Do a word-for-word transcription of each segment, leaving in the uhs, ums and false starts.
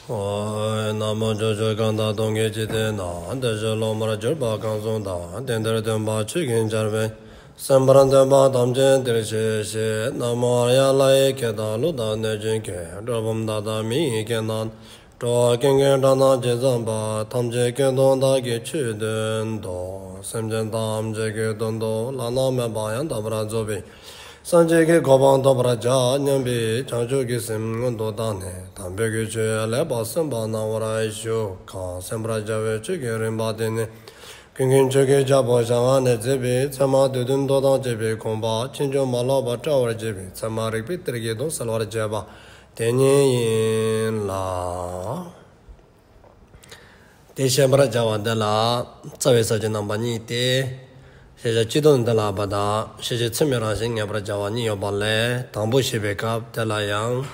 ཨོ། ན་མོ། ཕྱོགས་བཅུ་གང་དག་སྟོང་གི་འཇིག་རྟེན་ན། བདེ་གཤེགས་སློབ་མར་གྱུར་པ་གང་གསུངས་དང་། དེང་འདིར་སྟོན་པ་ཆོས་ཀྱི་ཆར་འབེབས། གསན་པར་འདོད་པ་ཐམས་ཅད་འདིར་གཤེགས་ཤིག། ན་མོ་ཨཱརྱ། ལྷ་ཡི་སྐད་དང་ཀླུ་དང་གནོད་སྦྱིན་སྐད། གྲུལ་བུམ་དག་དང་མི་ཡི་སྐད་རྣམས། འགྲོ་བ་ཀུན་གྱི་སྒྲ་རྣམས་ཇི་ཙམ་པ། ཐམས་ཅད་སྐད་དུ་བདག་གིས་ཆོས་བསྟན་ཏོ། སེམས་ཅན་ཐམས་ཅད་ཀྱི་དོན་དུ་བླ་ན་མེད་པ་ཡང་དག་པར་རྫོགས་པའི་སངས་རྒྱས་ཀྱི་གོ་འཕང་ཐོབ་པར་བྱ་སྙམ་པའི་བྱང་ཆུབ་ཀྱི་སེམས་སྔོན་དུ་བཏང་ནས། དམ་པའི་ཆོས་ལེགས་པར་གསན་པ་གནང་བར་ཞུ། གང་གསན་པར་བྱ་བའི་ཆོས་ཀྱི་རིམ་པ་དེ་ནི། ཀུན་མཁྱེན་ཆོས་ཀྱི་རྒྱལ་པོ་ཞལ་སྔ་ནས་མཛད་པའི་ཚད་མ་སྡེ་བདུན་མདོ་དང་བཅས་པའི་དགོངས་པ་ཕྱིན་ཅི་མ་ལོག་པར་བཀྲལ་བར་བྱེད་པའི་ཚད་མ་རིགས་པའི་གཏེར་གྱི་མདོ་གསལ་བར་བྱེད་པ་དེ་ཉིད་ཡིན་ལ། དེ་བཤད་པར་བྱ་བ་དེ་ལ་རྩ་བའི་ས་བཅད་རྣམ་པ་གཉིས་ཏེ། ཤེས་བྱ་སྤྱི་ལྡོག་ནས་གཏན་ལ་དབབ་པ་དང་ཤེས་བྱེད་ཚད་མའི་རང་བཞིན་ངེས་པར་བྱ་བ་གཉིས་ཡོད་པ་ལས། དང་པོ་བཤད་པའི་སྐབས་དེ་ལ་ཡང་།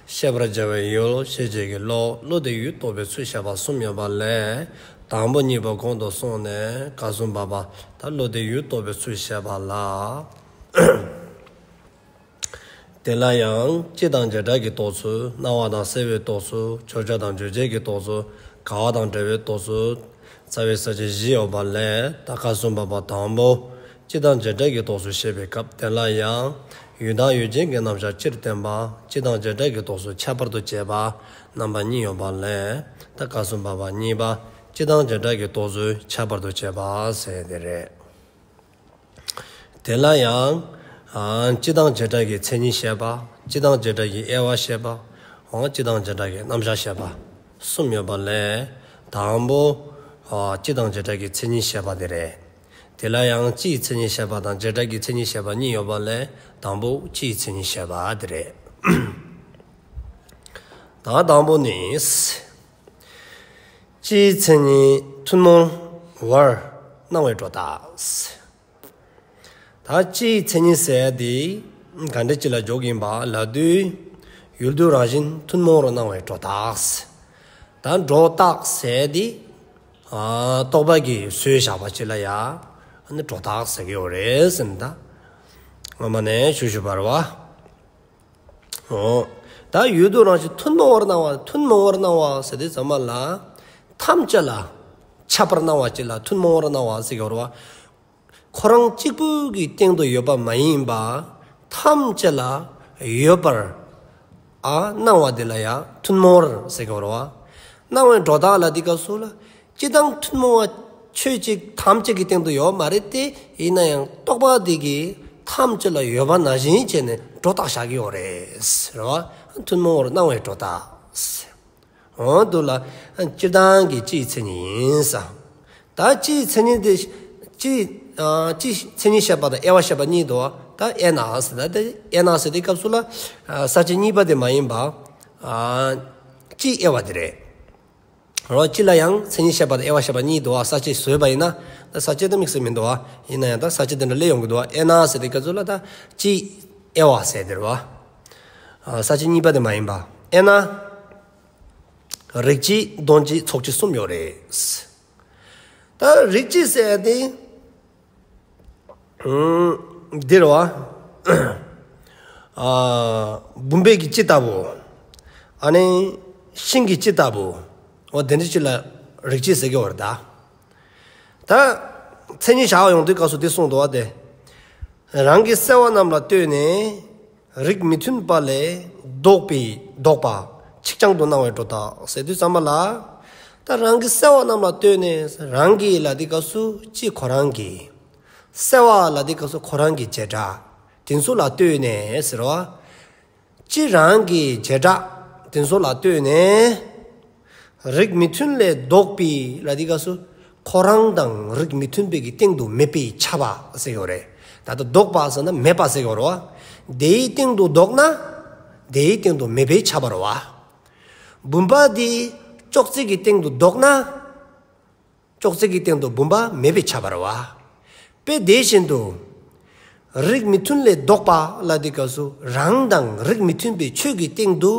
བཤད་པར་བྱ་བའི་ཡུལ། ཤེས་བྱེད་ཀྱི་བློ། བློ་དེས་ཡུལ་རྟོགས་པའི་ཚུལ་བཤད་པ་གསུམ་ཡོད་པ་ལས། དང་པོ་གཉིས་པོ་གོང་དུ་སོང་ནས་སྐབས་སུ་བབ་པ། ད་བློ་དེས་ཡུལ་རྟོགས་པའི་ཚུལ་བཤད་པ་ལ། དེ་ལ་ཡང་སྤྱི་དང་བྱེ་བྲག་གི་རྟོགས་ཚུལ། སྣང་བ་དང་སེལ་བའི་རྟོགས་ཚུལ། བརྗོད་བྱ་དང་རྗོད་བྱེད་ཀྱི་རྟོགས་ཚུལ། འགལ་བ་དང་འབྲེལ་བའི་རྟོགས་ཚུལ། རྩ་བའི་ས་བཅད་བཞི་ཡོད་པ་ལས། ད་སྐབས་སུ་བབ་པ་དང་པོ། སྤྱི་དང་བྱེ་བྲག་གི་རྟོགས་ཚུལ་བཤད་པའི་སྐབས་དེ་ལ་ཡང་། ཡུལ་དང་ཡུལ་ཅན་གྱི་རྣམ་གཞག་སྤྱིར་བསྟན་པ། སྤྱི་དང་བྱེ་བྲག་གི་རྟོགས་ཚུལ་ཁྱད་པར་དུ་བྱས་པ། རྣམ་པ་གཉིས་ཡོད་པ་ལས། ད་སྐབས་སུ་བབ་པ་གཉིས་པ། སྤྱི་དང་བྱེ་བྲག་གི་རྟོགས་ཚུལ་ཁྱད་པར་དུ་བྱས་པ་ཟེར་དེ་རེད། དེ་ལ་ཡང་། ཨ། སྤྱི་དང་བྱེ་བྲག་གི་མཚན་ཉིད་བཤད་པ། སྤྱི་དང་བྱེ་བྲག་གི་དབྱེ་བ་བཤད་པ། འོ། སྤྱི་དང་བྱེ་བྲག་གི་རྣམ་གཞག་བཤད་པ། གསུམ་ཡོད་པ་ལས། དང་པོ། ཨ། སྤྱི་དང་བྱེ་བྲག་གི་མཚན་ཉིད་བཤད་པ་དེ་རེད། དེ་ལ་ཡང་སྤྱིའི་མཚན་ཉིད་བཤད་པ་དང་བྱེ་བྲག་གི་མཚན་ཉིད་བཤད་པ་གཉིས་ཡོད་པ་ལས། དང་པོ་སྤྱིའི་མཚན་ཉིད་བཤད་པ་དེ་རེད། ད་དང་པོ་ནི། སྤྱིའི་མཚན་ཉིད་ཐུན་མོང་བར་སྣང་བའི་སྒྲོ་བཏགས། ད་སྤྱིའི་མཚན་ཉིད་ཟེར་དེ་ག་འདྲ་ཅིག་ལ་འཇོག་གི་ཡིན་པ་ལབ་དུས། ཡུལ་དུས་རང་བཞིན་ཐུན་མོང་བར་སྣང་བའི་སྒྲོ་བཏགས། ད་སྒྲོ་བཏགས་ཟེར་དེ། ཨ། རྟོག་པ་གིས་བཟོས་བཞག་པ་ཅིག་ལ་ཡ། ཨ་ནི་སྒྲོ་བཏགས་ཟེར་གྱི་ཡོད་རེད་ཟེར་ནི་ད། སྔོན་མ་ནས་ཞུ་ཞུ་བར་བ། འོ། ད་ཡུལ་དུས་རང་བཞིན་ཐུན་མོང་བར་སྣང་བ། ཐུན་མོང་བར་སྣང་བ་ཟེར་དུས་ཙམ་པ་ལ། ཐམས་ཅད་ལ་ཁྱབ་པར་སྣང་བ་ཅིག་ལ་ཐུན་མོང་བར་སྣང་བ་ཟེར་གྱི་ཡོད་རེད་བ། ཁོ་རང་གཅིག་པུ་གི་སྟེང་དུ་ཡོད་པ་མ་ཡིན་པ། ཐམས་ཅད་ལ་ཡོད་པར། ཨ། སྣང་བ་དེ་ལ་ཡང་ཐུན་མོང་བར་ཟེར་གྱི་ཡོད་རེད་བ། སྣང་བའི་སྒྲོ་བཏགས་ལ་དེ་སྐབས་སུ་ལ། སྤྱིར་བཏང་ཐུན་མོང་བ་ཆོས་གཅིག་ཐམས་ཅད་ཀྱི་སྟེང་དུ་ཡོད་མ་རེད་དེ། ཡིན་ན་ཡང་རྟོག་པ་དེ་གིས་ཐམས་ཅད་ལ་ཡོད་པ་ནང་བཞིན་བྱས་ནས་སྒྲོ་བཏགས་བཞག་གི་ཡོད་རེད། རེད་བ། ཐུན་མོང་བར་སྣང་བའི་སྒྲོ་བཏགས། འོ་འདུག་ལ། སྤྱིར་བཏང་གི་སྤྱིའི་མཚན་ཉིད་ཡིན་ས། ད་སྤྱིའི་མཚན་ཉིད་དེ། སྤྱི། ཨ། སྤྱིའི་མཚན་ཉིད་བཤད་པ་དང་དབྱེ་བ་བཤད་པ་གཉིས་འདུག་ད་དབྱེ་ན་ཟེར། ད་དེ་དབྱེ་ན་ཟེར་དེ་སྐབས་སུ་ལ། ཨ། ས་བཅད་གཉིས་པ་དེ་མ་ཡིན་པ། ཨ། སྤྱིའི་དབྱེ་བ་དེ་རེད། རོ། སྤྱི་ལ་ཡང་མཚན་ཉིད་བཤད་པ་དང་དབྱེ་བ་བཤད་པ་གཉིས་འདུག་བ། ས་བཅད་བཟོས་པ་ཡིན་ན། ད་ས་བཅད་དང་དམིགས་བསལ་མི་འདུག་བ། ཡིན་ན་ཡང་ད་ས་བཅད་དེ་འདྲ་སླེབས་ཡོང་གི་འདུག་བ། དབྱེ་ན་ཟེར་དེ་སྐབས་སུ་ལ་ད་སྤྱིའི་དབྱེ་བ་ཟེར་དེ་རེད་བ། ཨ། ས་བཅད་གཉིས་པ་དེ་མ་ཡིན་པ། དབྱེ་ན། རིགས་སྤྱི། དོན་སྤྱི། ཚོགས་སྤྱི་གསུམ་ཡོད་རེད། ད་རིགས་སྤྱི་ཟེར་དེ། ཨུམ། འདི་རེད་བ། ཨ། བུམ་པའི་གི་སྤྱི་ལྟ་བུ། ཨ་ནི་ཤིང་གི་སྤྱི་ལྟ་བུ། འོ་དེ་འདྲ་ཅིག་ལ་རིགས་སྤྱི་ཟེར་གྱི་ཡོད་རེད་ད། ད་མཚན་ཉིད་བཞག་ཡོང་དུས་སྐབས་སུ་འདི་གསུངས་འདུག་བ་དེ། རང་གི་གསལ་བ་རྣམས་ལ་ལྟོས་ནས། རིགས་མི་མཐུན་པ་ལས་ལྡོག་པའི་ལྡོག་པ་ཆིག་རྐྱང་དུ་སྣང་བའི་སྒྲོ་བཏགས་ཟེར་དུས་ཙམ་པ་ལ། ད་རང་གི་གསལ་བ་རྣམས་ལ་ལྟོས་ནས། རང་གི་ལ་དེ་སྐབས་སུ་སྤྱི་ཁོ་རང་གི། གསལ་བ་ལ་དེ་སྐབས་སུ་ཁོ་རང་གི་བྱེ་བྲག་དེ་ཚོ་ལ་ལྟོས་ནས་ཟེར་བ། སྤྱི་རང་གི་བྱེ་བྲག་དེ་ཚོ་ལ་ལྟོས་ནས། རིགས་མི་མཐུན་ལས་ལྡོག་པའི་ལ་དེ་སྐབས་སུ་ཁོ་རང་དང་རིགས་མི་མཐུན་པའི་གི་སྟེང་དུ་མེད་པས་ཁྱབ་པ་ཟེར་ཡོད་རེད། ད་ལྟ་ལྡོག་པ་ཟེར་ན་མེད་པ་ཟེར་ཡོད་རེད་བ། དེའི་སྟེང་དུ་ལྡོག་ན། དེའི་སྟེང་དུ་མེད་པས་ཁྱབ་པ་རེད་བ། བུམ་པ་འདི་ཅོག་ཙེ་གི་སྟེང་དུ་ལྡོག་ན། ཅོག་ཙེ་གི་སྟེང་དུ་བུམ་པ་མེད་པས་ཁྱབ་པ་རེད་བ། དཔེ་དེ་བཞིན་དུ། རིགས་མི་མཐུན་ལས་ལྡོག་པ་ལ་དེ་སྐབས་སུ་རང་དང་རིགས་མི་མཐུན་པའི་ཆོས་ཀྱི་སྟེང་དུ་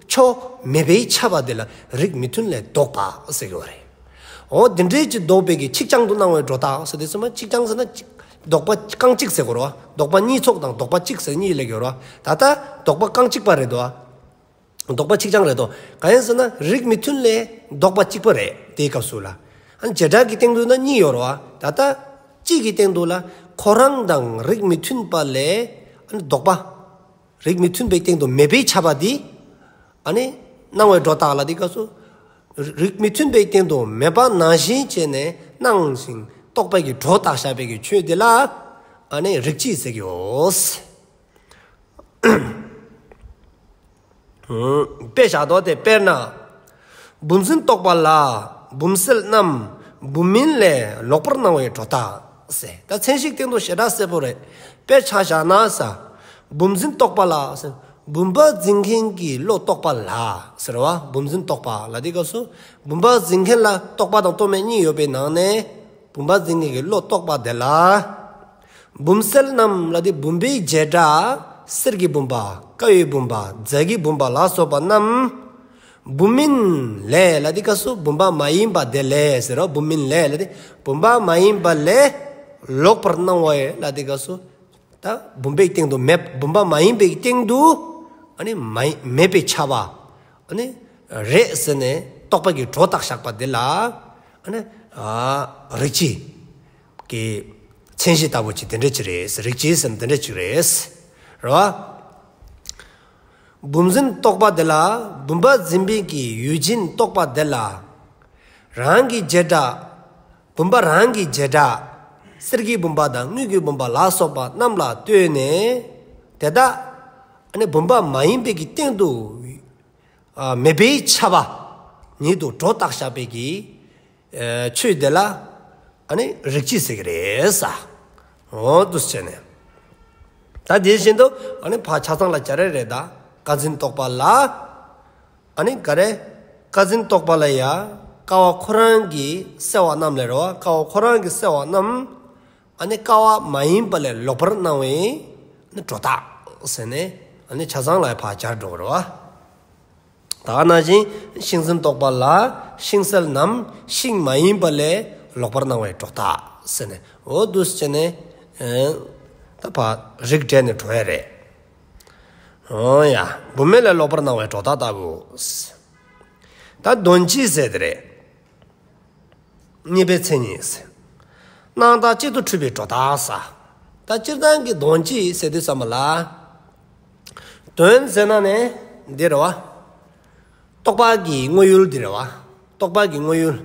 ཆོས་མེད་པས་ཁྱབ་པ་དེ་ལ་རིགས་མི་མཐུན་ལས་ལྡོག་པ་ཟེར་གྱི་ཡོད་རེད། འོ་དེ་འདྲའི་ཅིག་ལྡོག་པའི་གི་ཆིག་རྐྱང་དུ་སྣང་བའི་སྒྲོ་བཏགས་ཟེར་དུས་ཙམ་པ། ཆིག་རྐྱང་ཟེར་ན་ཅིག་ལྡོག་པ་རྐང་གཅིག་ཟེར་གྱི་ཡོད་རེད་བ། ལྡོག་པ་གཉིས་ཚོགས་དང་ལྡོག་པ་གཅིག་ཟེར་གཉིས་སླེབས་ཀྱི་ཡོད་རེད་བ། ད་ལྟ་ལྡོག་པ་རྐང་གཅིག་པ་རེད་དོ། ལྡོག་པ་གཅིག་རྐྱང་རེད་དོ། གང་ཡིན་ཟེར་ན་རིགས་མི་མཐུན་ལས་ལྡོག་པ་གཅིག་པ་རེད་དེའི་སྐབས་སུ་ལ། ཨ་ནི་བྱེད་སྒྲ་གི་སྟེང་དུ་ན་གཉིས་ཡོད་རེད་བ། ད་ལྟ་གཅིག་གི་སྟེང་དུ་ལ་ཁོ་རང་དང་རིགས་མི་མཐུན་པ་ལས་ཨ་ནི་ལྡོག་པ། རིགས་མི་མཐུན་པའི་སྟེང་དུ་མེད་པས་ཁྱབ་པ་འདི། ཨ་ནི་སྣང་བའི་སྒྲོ་བཏགས་ལ་འདི་སྐབས་སུ། རིགས་མི་མཐུན་པའི་སྟེང་དུ་མེད་པ་ནང་བཞིན་བྱས་ནས་སྣང་ཞིང་རྟོག་པའི་གི་སྒྲོ་བཏགས་བཞག་པའི་གི་ཆོས་འདི་ལ། ཨ་ནི་རིགས་སྤྱི་ཟེར་གྱི་ཡོད། དཔེ་བཞག་དོ་དེ་དཔེར་ན། བུམ་འཛིན་རྟོག་པ་ལ། བུམ་གསལ་རྣམས་བུམ་མིན་ལས་ལོག་པར་སྣང་བའི་སྒྲོ་བཏགས་ཟེར། ད་མཚན་གཞིའི་སྟེང་དུ་ཞེ་དྲག་གསལ་པོ་རེད། དཔེ་ཆ་བཞག་ན་ས། བུམ་འཛིན་རྟོག་པ་ལ་ཟེར། བུམ་པ་འཛིན་མཁན་གྱི་བློ་རྟོག་པ་ལ་ཟེར་བ། བུམ་འཛིན་རྟོག་པ་ལ་འདི་སྐབས་སུ་བུམ་པ་འཛིན་མཁན་ལ་རྟོག་པ་དང་རྟོག་མེད་གཉིས་ཡོད་པའི་ནང་ནས་བུམ་པ་འཛིན་མཁན་གྱི་བློ་རྟོག་པ་དེ་ལ། བུམ་གསལ་རྣམས་ལ་དེ་བུམ་པའི་བྱེད་སྒྲ། གསེར་གྱི་བུམ་པ། ཀ་བའི་བུམ་པ། རྫ་གི་བུམ་པ་ལ་སོགས་པ་རྣམས། བུམ་མིན་ལས་ལ་དེ་སྐབས་སུ་བུམ་པ་མ་ཡིན་པ་དེ་ལས་ཟེར་རོ། བུམ་མིན་ལས་ལ་དེ་བུམ་པ་མ་ཡིན་པ་ལས་ལོག་པར་སྣང་བ་ལ་དེ་སྐབས་སུ། ད་བུམ་པའི་སྟེང་དུ་མེད། བུམ་པ་མ་ཡིན་པའི་སྟེང་དུ་ཨ་ནི་མ་མེད་པས་ཁྱབ་པ། ཨ་ནི་རེད་ཟེར་ནས་རྟོག་པ་གི་སྒྲོ་བཏགས་བཞག་པ་དེ་ལ་ཨ་ནི་ཨ་རིགས་སྤྱི། གི་མཚན་གཞི་ལྟ་བུ་ཅིག་དེ་འདྲ་ཅིག་རེད། རིགས་སྤྱི་ཟེར་ན་དེ་འདྲ་ཅིག་རེད། རེད་བ། བུམ་འཛིན་རྟོག་པ་དེ་ལ་བུམ་པ་འཛིན་པའི་གི་ཡུལ་ཅན་རྟོག་པ་དེ་ལ་རང་གི་བྱེད་སྒྲ། བུམ་པ་རང་གི་བྱེད་སྒྲ། གསེར་གྱི་བུམ་པ་དང་དངུལ་གྱི་བུམ་པ་ལ་སོགས་པ་རྣམས་ལ་ལྟོས་ནས་དེ་དག་ཨ་ནི་བུམ་པ་མ་ཡིན་པའི་གི་སྟེང་དུ། ཨ་མེད་པས་ཁྱབ་པ་ཉིད་དུ་སྒྲོ་བཏགས་བཞག་པའི་གི་ཨ་ཆོས་དེ་ལ་ཨ་ནི་རིགས་སྤྱི་ཟེར་གི་རེད་ས། འོ་འདུག་བྱས་ནས། ད་དེ་བཞིན་དུ་ཨ་ནི་ཕར་ཆ་ཚང་ལ་སྦྱར་རེ་རེད་ད། ཀ་འཛིན་རྟོག་པ་ལ། ཨ་ནི་ག་རེ། ཀ་འཛིན་རྟོག་པ་ལ་ཡ། ཀ་བ་ཁོ་རང་གི་གསལ་བ་རྣམས་ལས་རེད་བ། ཀ་བ་ཁོ་རང་གི་གསལ་བ་རྣམས། ཨ་ནི་ཀ་བ་མ་ཡིན་པ་ལས་ལོག་པར་སྣང་བའི་ཨ་ནི་སྒྲོ་བཏགས་ཟེར་ནས་ཨ་ནི་ཆ་ཚང་ལ་ཕར་སྦྱར་འགྲོ་གི་རེད་བ། ད་ནང་བཞིན་ཤིང་འཛིན་རྟོག་པ་ལ་ཤིང་གསལ་རྣམས་ཤིང་མ་ཡིན་པ་ལས་ལོག་པར་སྣང་བའི་སྒྲོ་བཏགས་ཟེར་ནས། འོ་འདུག་བྱས་ནས་ཨེ་ད་ཕར་རིགས་འགྲེ་ནས་འགྲོ་ཡ་རེད། འོ་ཡ། བུམ་མིན་ལས་ལོག་པར་སྣང་བའི་སྒྲོ་བཏགས་ལྟ་བུ། ད་དོན་སྤྱི་ཟེར་དེ་རེད། གཉིས་པའི་མཚན་ཉིད་ཟེར། སྣང་བཏགས་གཅིག་ཏུ་འཁྲུལ་པའི་སྒྲོ་བཏགས་ས། ད་སྤྱིར་བཏང་གི་དོན་སྤྱི་ཟེར་དུས་ཙམ་པ་ལ། དོན་ཟེར་ན་ནི་འདི་རེད་བ། རྟོག་པ་གི་དངོས་ཡུལ་འདི་རེད་བ། རྟོག་པ་གི་དངོས་ཡུལ།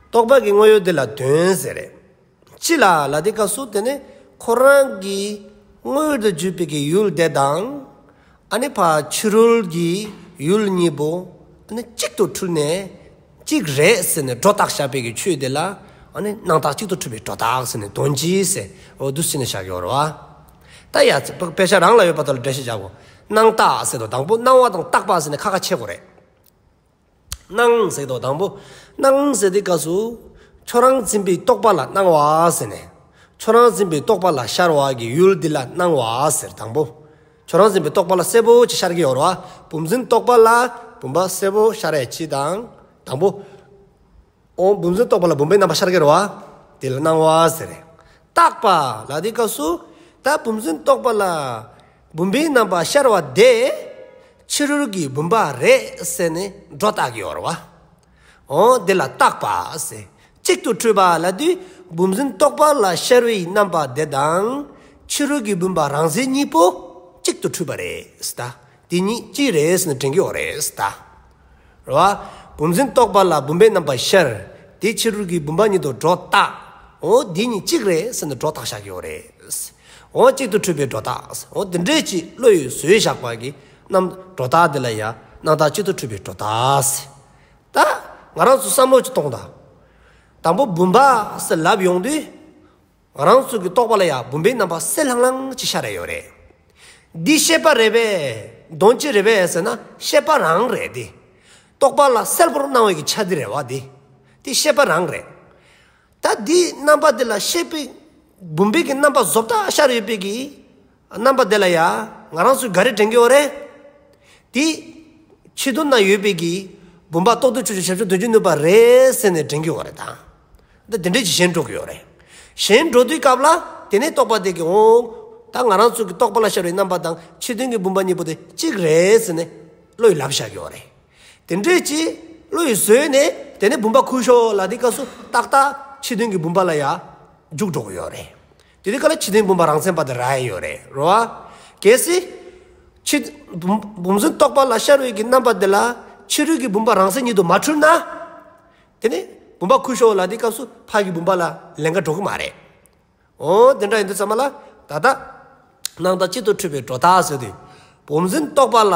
རྟོག་པ་གི་དངོས་ཡུལ་འདི་ལ་དོན་ཟེར་རེད། སྤྱི་ལ་ལ་དེ་སྐབས་སུ་དེ་ནི་ཁོ་རང་གི་དངོས་ཡུལ་དུ་གྱུར་པའི་གི་ཡུལ་དེ་དང་། ཨ་ནི་ཕར་ཕྱི་རོལ་གྱི་ཡུལ་གཉིས་པོ་ཨ་ནི་གཅིག་ཏུ་འཁྲུལ་ནས་གཅིག་རེད་ཟེར་ནས་སྒྲོ་བཏགས་བཞག་པའི་གི་ཆོས་དེ་ལ་ཨ་ནི་སྣང་བཏགས་གཅིག་ཏུ་འཁྲུལ་པའི་སྒྲོ་བཏགས་ཟེར་ནས་དོན་སྤྱི་ཟེར། འོ་འདུག་ཟེར་ནས་བཞག་ཡོད་རེད་བ། ད་ཡ་དཔེ་ཆ་རང་ལ་ཡོད་པ་དང་འགྲེལ་བཤད་བྱ་དགོས། སྣང་བཏགས་ཟེར་དོ་དང་པོ་སྣང་བ་དང་བཏགས་པ་ཟེར་ནས་ཁ་ཁ་ཕྱེ་དགོས་རེད། སྣང་ཟེར་དོ་དང་པོ། སྣང་ཟེར་དེ་སྐབས་སུ། ཁྱོད་རང་འཛིན་པའི་རྟོག་པ་ལ་སྣང་བ་ཟེར་ནས། ཁྱོད་རང་འཛིན་པའི་རྟོག་པ་ལ་ཤར་བ་གི་ཡུལ་འདི་ལ་སྣང་བ་ཟེར་དང་པོ། ཁྱོད་རང་འཛིན་པའི་རྟོག་པ་ལ་གསལ་པོ་ཅིག་ཤར་གྱི་ཡོད་རེད་བ། བུམ་འཛིན་རྟོག་པ་ལ་བུམ་པ་གསལ་པོ་ཤར་ཡ་ཅིག་དང་། དང་པོ། འོ་བུམ་འཛིན་རྟོག་པ་ལ་བུམ་པའི་རྣམ་པ་ཤར་གྱི་རེད་བ། དེ་ལ་སྣང་བ་ཟེར་རེད། བཏགས་པ་ལ་དེ་སྐབས་སུ། ད་བུམ་འཛིན་རྟོག་པ་ལ་བུམ་པའི་རྣམ་པ་ཤར་བ་དེ་ཕྱི་རོལ་གྱི་བུམ་པ་རེད་ཟེར་ནས་སྒྲོ་བཏགས་ཀྱི་ཡོད་རེད་བ། འོ་དེ་ལ་བཏགས་པ་ཟེར། གཅིག་ཏུ་འཁྲུལ་པ་ལ་དེ་བུམ་འཛིན་རྟོག་པ་ལ་ཤར་བའི་རྣམ་པ་དེ་དང་ཕྱི་རོལ་གྱི་བུམ་པ་རང་མཚན་གཉིས་པོ་གཅིག་ཏུ་འཁྲུལ་པ་རེད་ཟེར་ད། དེ་གཉིས་གཅིག་རེད་ཟེར་ནས་དྲན་གྱི་ཡོད་རེད་ཟེར་ད། རེད་བ། བུམ་འཛིན་རྟོག་པ་ལ་བུམ་པའི་རྣམ་པ་ཤར། དེ་ཕྱི་རོལ་གྱི་བུམ་པ་ཉིད་དུ་སྒྲོ་བཏགས། འོ་དེ་གཉིས་གཅིག་རེད་ཟེར་ནས་སྒྲོ་བཏགས་བཞག་གི་ཡོད་རེད། འོ་གཅིག་ཏུ་འཁྲུལ་པའི་སྒྲོ་བཏགས། འོ་དེ་འདྲས་ཅིག་བློ་ཡིས་བཟོས་བཞག་པ་གི་རྣམ་སྒྲོ་བཏགས་དེ་ལ་ཡ་སྣང་བཏགས་གཅིག་ཏུ་འཁྲུལ་པའི་སྒྲོ་བཏགས། ད་ང་རང་ཚོ་བསམ་བློ་ཅིག་གཏོང་དང་། དང་པོ་བུམ་པ་ཟེར་ལབ་ཡོང་དུས། ང་རང་ཚོ་གི་རྟོག་པ་ལ་ཡང་བུམ་པའི་རྣམ་པ་གསལ་ལྷང་ལྷང་ཅིག་ཤར་རེ་ཡོད་རེད། འདི་ཤེས་པ་རེད་པས། དོན་སྤྱི་རེད་པས་ཟེར་ན་ཤེས་པ་རང་རེད་འདི། རྟོག་པ་ལ་གསལ་པོར་སྣང་བའི་གི་ཆ་འདི་རེད་བ་འདི། འདི་ཤེས་པ་རང་རེད། ད་འདི་རྣམ་པ་འདི་ལ་ཤེས་པའི་བུམ་པའི་གི་རྣམ་པ་བཟོ་ལྟ་ཤར་ཡོད་པའི་གི་རྣམ་པ་དེ་ལ་ཡ་ང་རང་ཚོས་ག་རེ་དྲན་གྱི་ཡོད་རེད། དེ་ཕྱི་དོན་ན་ཡོད་པའི་གི་བུམ་པ་རྟོག་ལྡན་ཕྱོགས་བཅུའི་ཞབས་ཞུམ་དོན་བྱེད་ནུས་པ་རེད་ཟེར་ནས་དྲན་གྱི་ཡོད་རེད་ད། འདི་དེ་འདྲས་ཀྱི་ཞེན་འགྲོ་གི་ཡོད་རེད། ཞེན་འགྲོ་དུས་སྐབས་ལ་དེ་ནས་རྟོག་པ་དེ་གི་འོང་ ད་ང་རང་ཚོ་གི་རྟོག་པ་ལ་ཤར་བའི་རྣམ་པ་དང་ཕྱི་དོན་གྱི་བུམ་པ་གཉིས་པོ་དེ་གཅིག་རེད་ཟེར་ནས་བློ་ཡིས་ལབ་བཞག་གི་ཡོད་རེད། དེ་འདྲས་ཅིག་བློ་ཡིས་བཟོས་ནས་དེ་ནས་བུམ་པ་ཁུར་ཤོག་ལབ་དུས་སྐབས་སུ་ཏག་ཏག་ཕྱི་དོན་གྱི་བུམ་པ་ལ་ཡ་འཇུག་འགྲོ་གི་ཡོད་རེད། དེ་དུས་སྐབས་ལ་ཕྱི་དོན་བུམ་པ་རང་མཚན་པ་དེ་རག་ཡ་ཡོད་རེད། རེད་བ། གལ་སྲིད་ཕྱི་བུམ་བུམ་འཛིན་རྟོག་པ་ལ་ཤར་བའི་གི་རྣམ་པ་དེ་ལ་ཕྱི་རོལ་གྱི་བུམ་པ་རང་མཚན་ཉིད་དུ་མ་འཁྲུལ་ན། དེ་ནས་བུམ་པ་ཁུར་ཤོག་ལབ་དུས་སྐབས་སུ་ཕ་གི་བུམ་པ་ལ་ལན་འགའ་འགྲོ་གི་མ་རེད། འོ་དེ་འདྲ་ཡིན་དུས་ཙམ་པ་ལ་ད་ལྟ་སྣང་བཏགས་གཅིག་ཏུ་འཁྲུལ་པའི་སྒྲོ་བཏགས་ཟེར་དུས། བུམ་འཛིན་རྟོག་པ་ལ་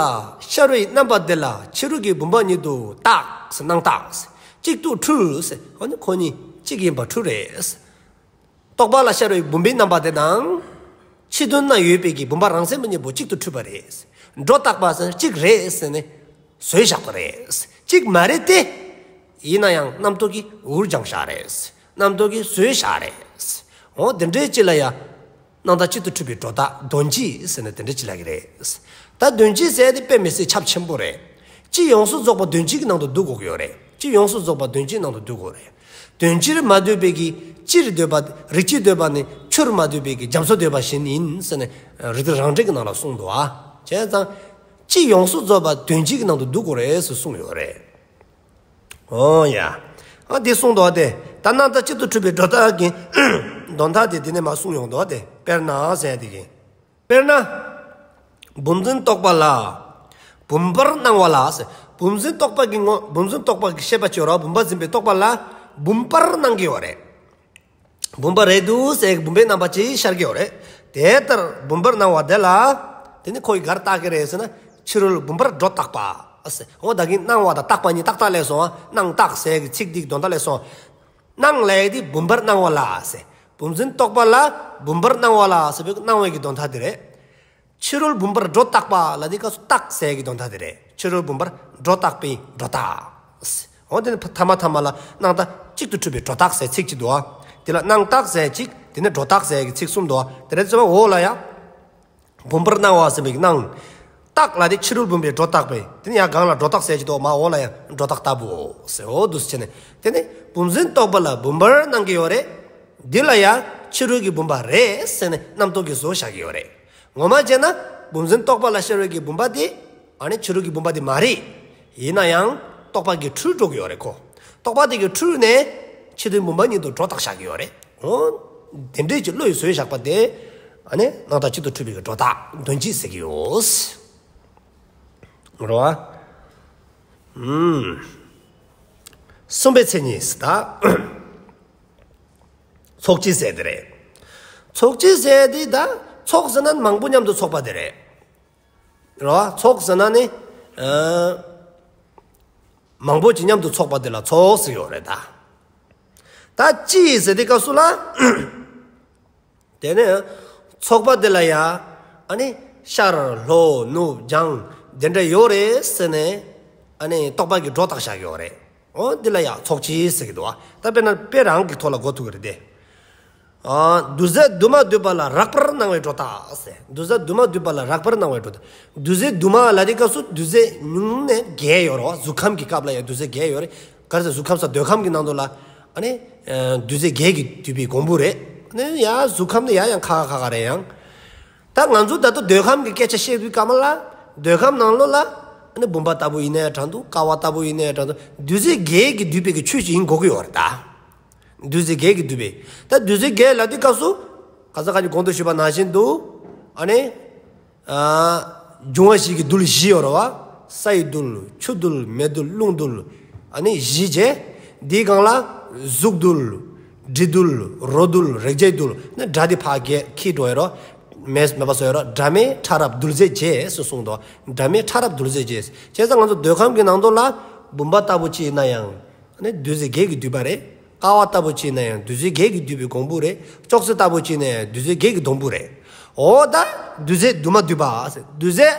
ཤར་བའི་རྣམ་པ་དེ་ལ་ཕྱི་རོལ་གྱི་བུམ་པ་ཉིད་དུ་བཏགས་ཟེར། སྣང་བཏགས་ཟེར། གཅིག་ཏུ་འཁྲུལ་ཟེར། འོ་ནི་ཁོ་གཉིས་གཅིག་ཡིན་པ་འཁྲུལ་རེད་ཟེར། རྟོག་པ་ལ་ཤར་བའི་བུམ་པའི་རྣམ་པ་དེ་དང་། ཕྱི་དོན་ན་ཡོད་པའི་གི་བུམ་པ་རང་མཚན་པ་གཉིས་པོ་གཅིག་ཏུ་འཁྲུལ་པ་རེད། སྒྲོ་བཏགས་པ་ཟེར་གཅིག་རེད་ཟེར་ནས་བཟོས་བཞག་པ་རེད། གཅིག་མ་རེད་དེ། ཡིན་ན་ཡང་རྣམ་རྟོག་གིས་འུར་སྦྱངས་བཞག་རེད། རྣམ་རྟོག་གིས་བཟོས་བཞག་རེད། འོ་དེ་འདྲའི་ཅིག་ལ་ཡ། སྣང་བཏགས་གཅིག་ཏུ་འཁྲུལ་པའི་སྒྲོ་བཏགས་དོན་སྤྱི་ཟེར་ནས་དེ་འདྲ་ཅིག་ལབ་ཀྱི་རེད། ད་དོན་སྤྱི་ཟེར་དེ་དཔེ་མི་སྲིད་ཁྱབ་ཆེན་པོ་རེད། སྤྱི་ཡོངས་སུ་རྫོགས་པ་དོན་སྤྱི་གི་ནང་དུ་འདུ་དགོས་ཀྱི་ཡོད་རེད། སྤྱི་ཡོངས་སུ་རྫོགས་པ་དོན་སྤྱིའི་ནང་དུ་འདུ་དགོས་རེད། དོན་སྤྱིར་མ་འདོད་པའི་གི་སྤྱིར་འདོད་པ། རིགས་སྤྱི་འདོད་པ་ནི་ཆུར་མ་འདོད་པའི་གི་རྒྱ་མཚོ་འདོད་པ་བཞིན་ཡིན་ཟེར་ནས་རིགས་གཏེར་རང་འགྲེལ་གྱི་ནང་ལ་གསུངས་འདུག་ཨ། བྱས་ཙང་། སྤྱི་ཡོངས་སུ་རྫོགས་པ་དོན་སྤྱི་གི་ནང་དུ་འདུ་དགོས་རེད་ཟེར་གསུངས་ཡོད་རེད། འོ་ཡ། ཨ་འདི་གསུངས་འདུག་སྟེ། ད་སྣང་བཏགས་གཅིག་ཏུ་འཁྲུལ་པའི་སྒྲོ་བཏགས་ཀྱི་དོན་དག་དེ་འདི་ནས་མར་གསུངས་ཡོང་འདུག་སྟེ། དཔེར་ན་ཟེར་དེ་གི། དཔེར་ན། བུམ་འཛིན་རྟོག་པ་ལ། བུམ་པར་སྣང་བ་ལ་ཟེར། བུམ་འཛིན་རྟོག་པ་གི་ངོ་། བུམ་འཛིན་རྟོག་པ་གི་ཤེས་པ་ཅིག་ཡོད་རེད་བ། བུམ་པ་འཛིན་པའི་རྟོག་པ་ལ། བུམ་པར་སྣང་གི་ཡོད་རེད། བུམ་པ་རེད་འདུག་ཟེར་བུམ་པའི་རྣམ་པ་ཅིག་ཤར་གྱི་ཡོད་རེད། དེ་ལྟར་བུམ་པར་སྣང་བ་དེ་ལ། དེ་ནི་ཁོ་ཡིས་ག་རེ་བཏགས་ཀྱི་རེད་ཟེར་ན། ཕྱི་རོལ་བུམ་པར་སྒྲོ་བཏགས་པ་ཟེར། འོ་ད་གིན་སྣང་བ་དང་བཏགས་པ་གཉིས་ཏག་ཏག་སླེབས་སོང་ང་། སྣང་བཏགས་ཟེར་གྱི་ཚིག་འདི་གི་དོན་དག་སླེབས་སོང་། སྣང་ལབ་ཡ་དེ་བུམ་པར་སྣང་བ་ལ་ཟེར། བུམ་འཛིན་རྟོག་པ་ལ་བུམ་པར་སྣང་བ་ལ་ཟེར་བའི་སྣང་བའི་གི་དོན་དག་དེ་རེད། ཕྱི་རོལ་བུམ་པར་སྒྲོ་བཏགས་པ་ལབ་དུས་སྐབས་སུ་བཏགས་ཟེར་གྱི་དོན་དག་དེ་རེད། ཕྱི་རོལ་བུམ་པར་སྒྲོ་བཏགས་པའི་སྒྲོ་བཏགས། འོ་དེ་ནི་ཐ་མ་ཐ་མ་ལ་སྣང་བཏགས་གཅིག་ཏུ་འཁྲུལ་པའི་སྒྲོ་བཏགས་ཟེར་ཚིག་གཅིག་འདུག་ཨ། དེ་ལ་སྣང་བཏགས་ཟེར་གཅིག། དེ་ནི་སྒྲོ་བཏགས་ཟེར་གྱི་ཚིག་གསུམ་འདུག་ཨ། དེ་རེད་ཙམ་འོག་ལ་ཡ། བུམ་པར་སྣང་བ་ཟེར་བའི་སྣང་། བཏགས་ལབ་དེ་ཕྱི་རོལ་བུམ་པའི་སྒྲོ་བཏགས་པའི། དེ་ནི་ཡ་གང་ལ་སྒྲོ་བཏགས་ཟེར་གྱི་འདུག་མར་འོག་ལ་ཡ་སྒྲོ་བཏགས་ལྟ་བུའོ་ཟེར། འོ་འདུག་སེ་བྱས་ནས། དེ་ནི་བུམ་འཛིན་རྟོག་པ་ལ་བུམ་པར་སྣང་གི་ཡོད་རེད། འདི་ལ་ཡ་ཕྱི་རོལ་གྱི་བུམ་པ་རེད་ཟེར་ནས་རྣམ་རྟོག་གིས་བཟོ་བཞག་གི་ཡོད་རེད། ངོ་མ་བྱས་ན་བུམ་འཛིན་རྟོག་པ་ལ་ཤར་བའི་གི་བུམ་པ་དེ། ཨ་ནི་ཕྱི་རོལ་གྱི་བུམ་པ་དེ་མ་རེད། ཡིན་ན་ཡང་རྟོག་པ་གིས་འཁྲུལ་འགྲོ་གི་ཡོད་རེད་ཁོ། རྟོག་པ་དེ་གིས་འཁྲུལ་ནས་ཕྱི་དོན་བུམ་པ་ཉིད་དུ་སྒྲོ་བཏགས་བཞག་གི་ཡོད་རེད། འོ། དེ་འདྲའི་ཅིག་བློ་ཡིས་བཟོས་བཞག་པ་དེ། ཨ་ནི་སྣང་བཏགས་གཅིག་ཏུ་འཁྲུལ་པའི་གི་སྒྲོ་བཏགས་དོན་སྤྱི་ཟེར་གྱི་ཡོད། རེད་བ། ཨུམ། གསུམ་པའི་མཚན་ཉིད་ཟེར་ད། ཚོགས་སྤྱི་ཟེར་དེ་རེད། ཚོགས་སྤྱི་ཟེར་དེ་ད་ཚོགས་ཟེར་ན་མང་པོ་མཉམ་དུ་ཚོགས་པ་དེ་རེད། རེད་བ། ཚོགས་ཟེར་ན་ནི། ཨ། མང་པོ་ཅིག་མཉམ་དུ་ཚོགས་པ་དེ་ལ་ཚོགས་ཟེར་ཡོད་རེད་ད། ད་སྤྱི་ཟེར་དེ་སྐབས་སུ་ལ། དེ་ནས་ཚོགས་པ་དེ་ལ་ཡ། ཨ་ནི་ཤར་ལྷོ་ནུབ་བྱང་དེ་འདྲ་ཡོད་རེད་ཟེར་ནས། ཨ་ནི་རྟོག་པ་གིས་སྒྲོ་བཏགས་བཞག་ཡོད་རེད། འོ་འདི་ལ་ཡ་ཚོགས་སྤྱི་ཟེར་གྱི་འདུག་བ། ད་དཔེར་ན་དཔེ་རང་གི་ཐོག་ལ་གོ་ཐུབ་ཀྱི་རེད་དེ། ཨ། རྡུལ་རྫས་དུ་མ་འདུས་པ་ལ་རགས་པར་སྣང་བའི་སྒྲོ་བཏགས་ཟེར། རྡུལ་རྫས་དུ་མ་འདུས་པ་ལ་རགས་པར་སྣང་བའི་སྒྲོ་བཏགས། རྡུལ་རྫས་དུ་མ་ལབ་དེ་སྐབས་སུ་རྡུལ་རྫས་ཉུང་ནས་བརྒྱད་ཡོད་རེད་བ། གཟུགས་ཁམས་ཀྱི་སྐབས་ལ་ཡང་རྡུལ་རྫས་བརྒྱད་ཡོད་རེད། ག་རེ་ཟེར་གཟུགས་ཁམས་ས་འདོད་ཁམས་ཀྱི་ནང་དུ་ལ། ཨ་ནི། ཨ། རྡུལ་རྫས་བརྒྱད་ཀྱིས་བསྡུས་པའི་གོང་བུ་རེད། ཨ་ནི་ཡང་གཟུགས་ཁམས་ནི་ཡང་ཡང་ཁ་ཁ་ཁ་ཁ་རེད་ཡང་། ད་ང་ཚོ་ད་ལྟ་འདོད་ཁམས་ཀྱི་སྐད་ཆ་བཤད་དུས་སྐབས་ལ། འདོད་ཁམས་ནང་ལོགས་ལ། ཨ་ནི་བུམ་པ་ལྟ་བུ་ཡིན་ནའི་འདྲ་འདུག་ཀ་བ་ལྟ་བུ་ཡིན་ནའི་འདྲ་འདུག་རྡུལ་རྫས་བརྒྱད་ཀྱིས་བསྡུས་པའི་གི་ཆོས་ཅིག་ཡིན་དགོས་ཀྱི་ཡོད་རེད་ད། རྡུལ་རྫས་བརྒྱད་ཀྱིས་བསྡུས་པའི། ད་རྡུལ་རྫས་བརྒྱད་ལབ་དུས་སྐབས་སུ། ཁ་སང་ཁ་ཉིན་གོང་དུ་ཞུས་པ་ནང་བཞིན་དུ། ཨ་ནི། ཨ། འབྱུང་བ་བཞི་གི་རྡུལ་བཞི་ཡོད་རེད་བ། སའི་རྡུལ། ཆུ་རྡུལ། མེ་རྡུལ། རླུང་རྡུལ། ཨ་ནི་བཞི་བྱས། འདིའི་སྒང་ལ། གཟུགས་རྡུལ། དྲི་རྡུལ། རོ་རྡུལ། རེག་བྱའི་རྡུལ། ནི་སྒྲ་འདི་ཕར་བརྒྱད་ཁྱེར་འགྲོ་ཡོད་རེད་བ། མེད་མེད་པ་བཟོ་ཡོད་རེད་བ། སྒྲ་མེད་ཕྲ་རབ་རྡུལ་རྫས་བརྒྱད་ཟེར་གསུངས་འདུག་སྒྲ་མེད་ཕྲ་རབ་རྡུལ་རྫས་བརྒྱད། བྱས་ཙང་ང་ཚོ་འདོད་ཁམས་ཀྱི་ནང་དུ་ལ། བུམ་པ་ལྟ་བུ་ཅིག་ཡིན་ན་ཡང་། ཨ་ནི་རྡུལ་རྫས་བརྒྱད་ཀྱིས་བསྡུས་པ་རེད། ཀ་བ་ལྟ་བུ་ཅིག་ཡིན་ན་ཡང་རྡུལ་རྫས་བརྒྱད་ཀྱིས་བསྡུས་པའི་གོང་བུ་རེད། ཅོག་ཙེ་ལྟ་བུ་ཅིག་ཡིན་ན་ཡང་རྡུལ་རྫས་བརྒྱད་ཀྱི་སྡོང་བུ་རེད། འོ་ད་རྡུལ་རྫས་དུ་མ་འདུས་པ་ཟེར། རྡུལ་རྫས།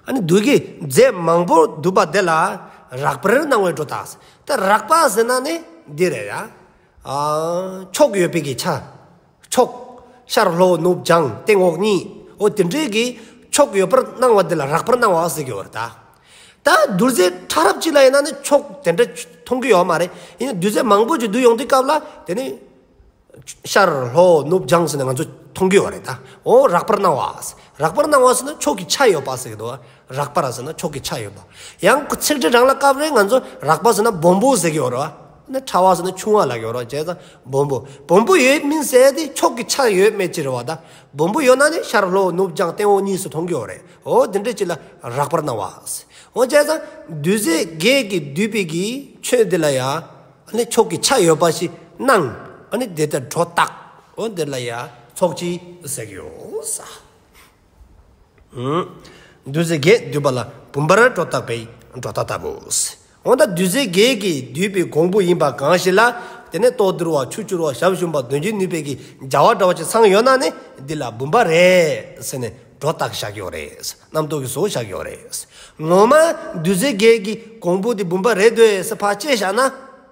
ཨ་ནི་རྡུལ་གྱི་རྫས་མང་པོ་འདུས་པ་དེ་ལ་རགས་པར་སྣང་བའི་སྒྲོ་བཏགས་ཟེར། ད་རགས་པ་ཟེར་ན་ནི་འདི་རེད་ཡ། ཨ། ཕྱོགས་ཡོད་པའི་གི་ཆ། ཕྱོགས། ཤར་ལྷོ་ནུབ་བྱང་སྟེང་འོག་གཉིས། འོ་དེ་འདྲའི་གི་ཕྱོགས་ཡོད་པར་སྣང་བ་དེ་ལ་རགས་པར་སྣང་བ་ཟེར་གྱི་ཡོད་རེད་ད། ད་རྡུལ་རྫས་ཕྲ་རབ་ཅིག་ལ་ཡིན་ན་ནི་ཕྱོགས་དེ་འདྲ་མཐོང་གི་ཡོད་མ་རེད། ཡིན་ན་རྡུལ་རྫས་མང་པོ་ཅིག་འདུས་ཡོང་དུས་སྐབས་ལ་དེ་ནི། ཤར་ལྷོ་ནུབ་བྱང་ཟེར་ནས་ང་ཚོ་མཐོང་གི་ཡོད་རེད་ད། འོ་རགས་པར་སྣང་བ། རགས་པར་སྣང་བ་ཟེར་ན་ཕྱོགས་ཀྱི་ཆ་ཡོད་པ་ཟེར་གྱི་འདུག་རགས་པར་ཟེར་ན་ཕྱོགས་ཀྱི་ཆ་ཡོད་པ། ཡང་ཚིག་འགྲེལ་རང་ལ་སྐབས་རེ་ང་ཚོ་རགས་པ་ཟེར་ན་སྦོམ་པོ་ཟེར་གྱི་ཡོད་རེད་བ། ཕྲ་བ་ཟེར་ན་ཆུང་བ་ལབ་ཀྱི་ཡོད་རེད་བ། བྱས་ཙང་སྦོམ་པོ། སྦོམ་པོ་ཡོད་མིན་ཟེར་དེ་ཕྱོགས་ཀྱི་ཆ་ཡོད་མེད་ཅིག་རེད་བ་ད། སྦོམ་པོ་ཡོད་ན་ནི་ཤར་ལྷོ་ནུབ་བྱང་སྟེང་འོག་གཉིས་སུ་མཐོང་གི་ཡོད་རེད། འོ་དེ་འདྲ་ཅིག་ལ་རགས་པར་སྣང་བ། འོ་བྱས་ཙང་བདུད་རྩི་བརྒྱད་ཀྱིས་བསྡུས་པའི་གི་ཆོས་འདི་ལ་ཡང་། ཨ་ནི་ཕྱོགས་ཀྱི་ཆ་ཡོད་པ་ཞིག་སྣང་། ཨ་ནི་དེ་ལྟར་སྒྲོ་བཏགས། འོ་དེ་ལ་ཡང་ཚོགས་ཀྱི་ཟེར་གྱི་ཡོད་ས། ཨུམ། བདུད་རྩི་བརྒྱད་བསྡུས་པ་ལ་བུམ་པར་སྒྲོ་བཏགས་པའི་སྒྲོ་བཏགས་ལྟ་བུ། འོ་ད་བདུད་རྩི་བརྒྱད་ཀྱིས་བསྡུས་པའི་གོང་བུ་ཡིན་པ་གང་ཞིག་ལ། དེ་ནས་ལྟོ་ལྡིར་བ་ཆུ་སྐྱོར་བ་ཞབས་ཞུམ་པ་གདོན་གྱིས་མནན་པའི་གི་བྱ་བ་འདྲ་བ་ཅིག་ཚང་ཡོད་ན་ནི་འདི་ལ་བུམ་པ་རེད་ཟེར་ནས་སྒྲོ་བཏགས་བཞག་ཡོད་རེད། རྣམ་རྟོག་གི་བཟོ་བཞག་ཡོད་རེད། ངོ་མ་བདུད་རྩི་བརྒྱད་ཀྱི་གོང་བུ་འདི་བུམ་པ་རེད་འདོད་ཟེར་ཕར་བཅད་བཞག་ན།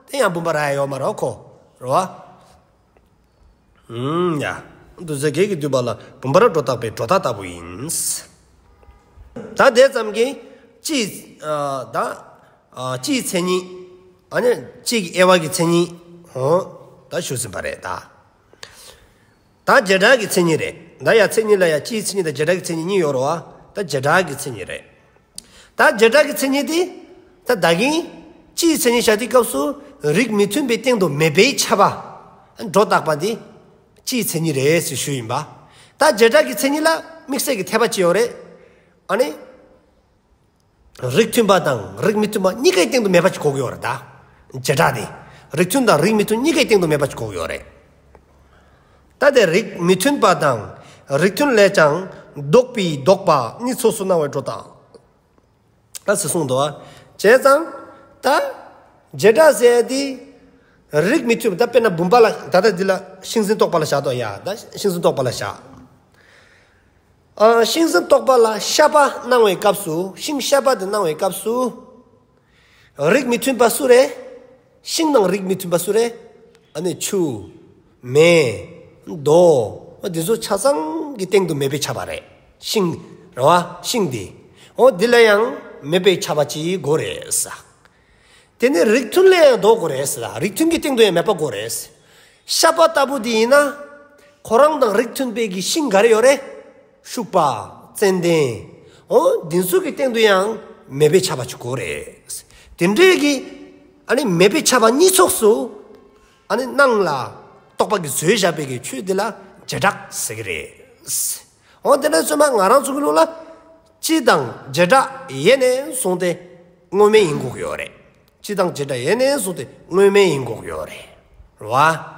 དེ་ཡང་བུམ་པ་རག་ཡ་ཡོད་མ་རེད་ཁོ། རེད་བ། ཨུམ་ཡ། བདུད་རྩི་བརྒྱད་ཀྱིས་བསྡུས་པ་ལ་བུམ་པར་སྒྲོ་བཏགས་པའི་སྒྲོ་བཏགས་ལྟ་བུ་ཡིན། ད་དེ་ཙམ་གྱིས་སྤྱིའི་ཨ་ད་ཨ་སྤྱིའི་མཚན་ཉིད། ཨ་ནི་སྤྱི་གི་དབྱེ་བ་གི་མཚན་ཉིད། འོ་ད་ཞུས་ཟིན་པ་རེད་ད། ད་བྱེ་བྲག་གི་མཚན་ཉིད་རེད། ད་ཡ་མཚན་ཉིད་ལ་ཡ་སྤྱིའི་མཚན་ཉིད་དང་བྱེ་བྲག་གི་མཚན་ཉིད་གཉིས་ཡོད་རེད་བ། ད་བྱེ་བྲག་གི་མཚན་ཉིད་རེད། ད་བྱེ་བྲག་གི་མཚན་ཉིད་དེ། ད་ད་གིན་སྤྱིའི་མཚན་ཉིད་བཞག་དུས་སྐབས་སུ་རིགས་མི་མཐུན་པའི་སྟེང་དུ་མེད་པའི་ཁྱབ་པ། སྒྲོ་བཏགས་པ་འདི་སྤྱིའི་མཚན་ཉིད་རེད་ཟེར་ཞུས་ཡིན་པ། ད་བྱེ་བྲག་གི་མཚན་ཉིད་ལ་དམིགས་བསལ་གྱི་འཐེབ་པ་ཅིག་ཡོད་རེད། ཨ་ནི། རིགས་མཐུན་པ་དང་རིགས་མི་མཐུན་པ་གཉིས་ཀའི་སྟེང་དུ་མེད་པ་ཅིག་གོ་གི་ཡོད་རེད་ད། བྱེ་བྲག་དེ། རིགས་མཐུན་དང་རིགས་མི་མཐུན་གཉིས་ཀའི་སྟེང་དུ་མེད་པ་ཅིག་གོ་གི་ཡོད་རེད། ད་དེ་རིགས་མི་མཐུན་པ་དང་རིགས་མཐུན་ལས་ཀྱང་ལྡོག་པའི་ལྡོག་པ་གཉིས་ཚོགས་སུ་སྣང་བའི་སྒྲོ་བཏགས། ད་ཟེར་གསུངས་འདུག་བ། བྱས་ཙང་ད་བྱེ་བྲག་ཟེར་དེ་རིགས་མི་མཐུན་པ། ད་དཔེར་ན་བུམ་པ་ལ། ད་ལྟ་འདི་ལ་ཤིང་འཛིན་རྟོག་པ་ལ་བཞག་དོ་ཡ། ད་ཤིང་འཛིན་རྟོག་པ་ལ་བཞག་ཨ། ཤིང་འཛིན་རྟོག་པ་ལ་ཤ་པ་སྣང་བའི་སྐབས་སུ། ཤིང་ཤ་པ་དེ་སྣང་བའི་སྐབས་སུ། རིགས་མི་མཐུན་པ་སུ་རེད། ཤིང་དང་རིགས་མི་མཐུན་པ་སུ་རེད། ཨ་ནི་ཆུ། མེ། རྡོ། འདི་ཚོ་ཆ་ཚང་གི་སྟེང་དུ་མེད་པས་ཁྱབ་པ་རེད། ཤིང་རེད་བ། ཤིང་འདི། འོ་འདི་ལ་ཡང་མེད་པས་ཁྱབ་པ་ཅིག་དགོས་རེད་ས། དེ་ནི་རིགས་མཐུན་ལས་ཡང་ལྡོག་དགོས་རེད་ཟེར། རིགས་མཐུན་གྱི་སྟེང་དུ་ཡང་མེད་པ་དགོས་རེད། ཤ་པ་ལྟ་བུ་འདི་ཡིན་ན། ཁོ་རང་དང་རིགས་མཐུན་པའི་གི་ཤིང་ག་རེ་ཡོད་རེད། ཤུག་པ། ཙན་དན། འོ་འདི་ཚོ་གི་སྟེང་དུ་ཡང་མེད་པས་ཁྱབ་པ་ཅིག་དགོས་རེད། དེ་འདྲའི་གི་ཨ་ནི་མེད་པས་ཁྱབ་པ་གཉིས་ཚོགས་སུ་ཨ་ནི་སྣང་ལ་རྟོག་པ་གིས་བཟོས་བཞག་པའི་གི་ཆོས་འདི་ལ་བྱེ་བྲག་ཟེར་གི་རེད། འོ་དེ་འདྲ་སོང་ཙང་ང་རང་ཚོ་གི་ལུགས་ལ། སྤྱི་དང་བྱེ་བྲག་ཡེ་ནས་བཟུང་སྟེ་དངོས་མེད་ཡིན་དགོས་ཀྱི་ཡོད་རེད། སྤྱི་དང་བྱེ་བྲག་ཡེ་ནས་བཟུང་སྟེ་དངོས་མེད་ཡིན་དགོས་ཀྱི་ཡོད་རེད། རེད་བ།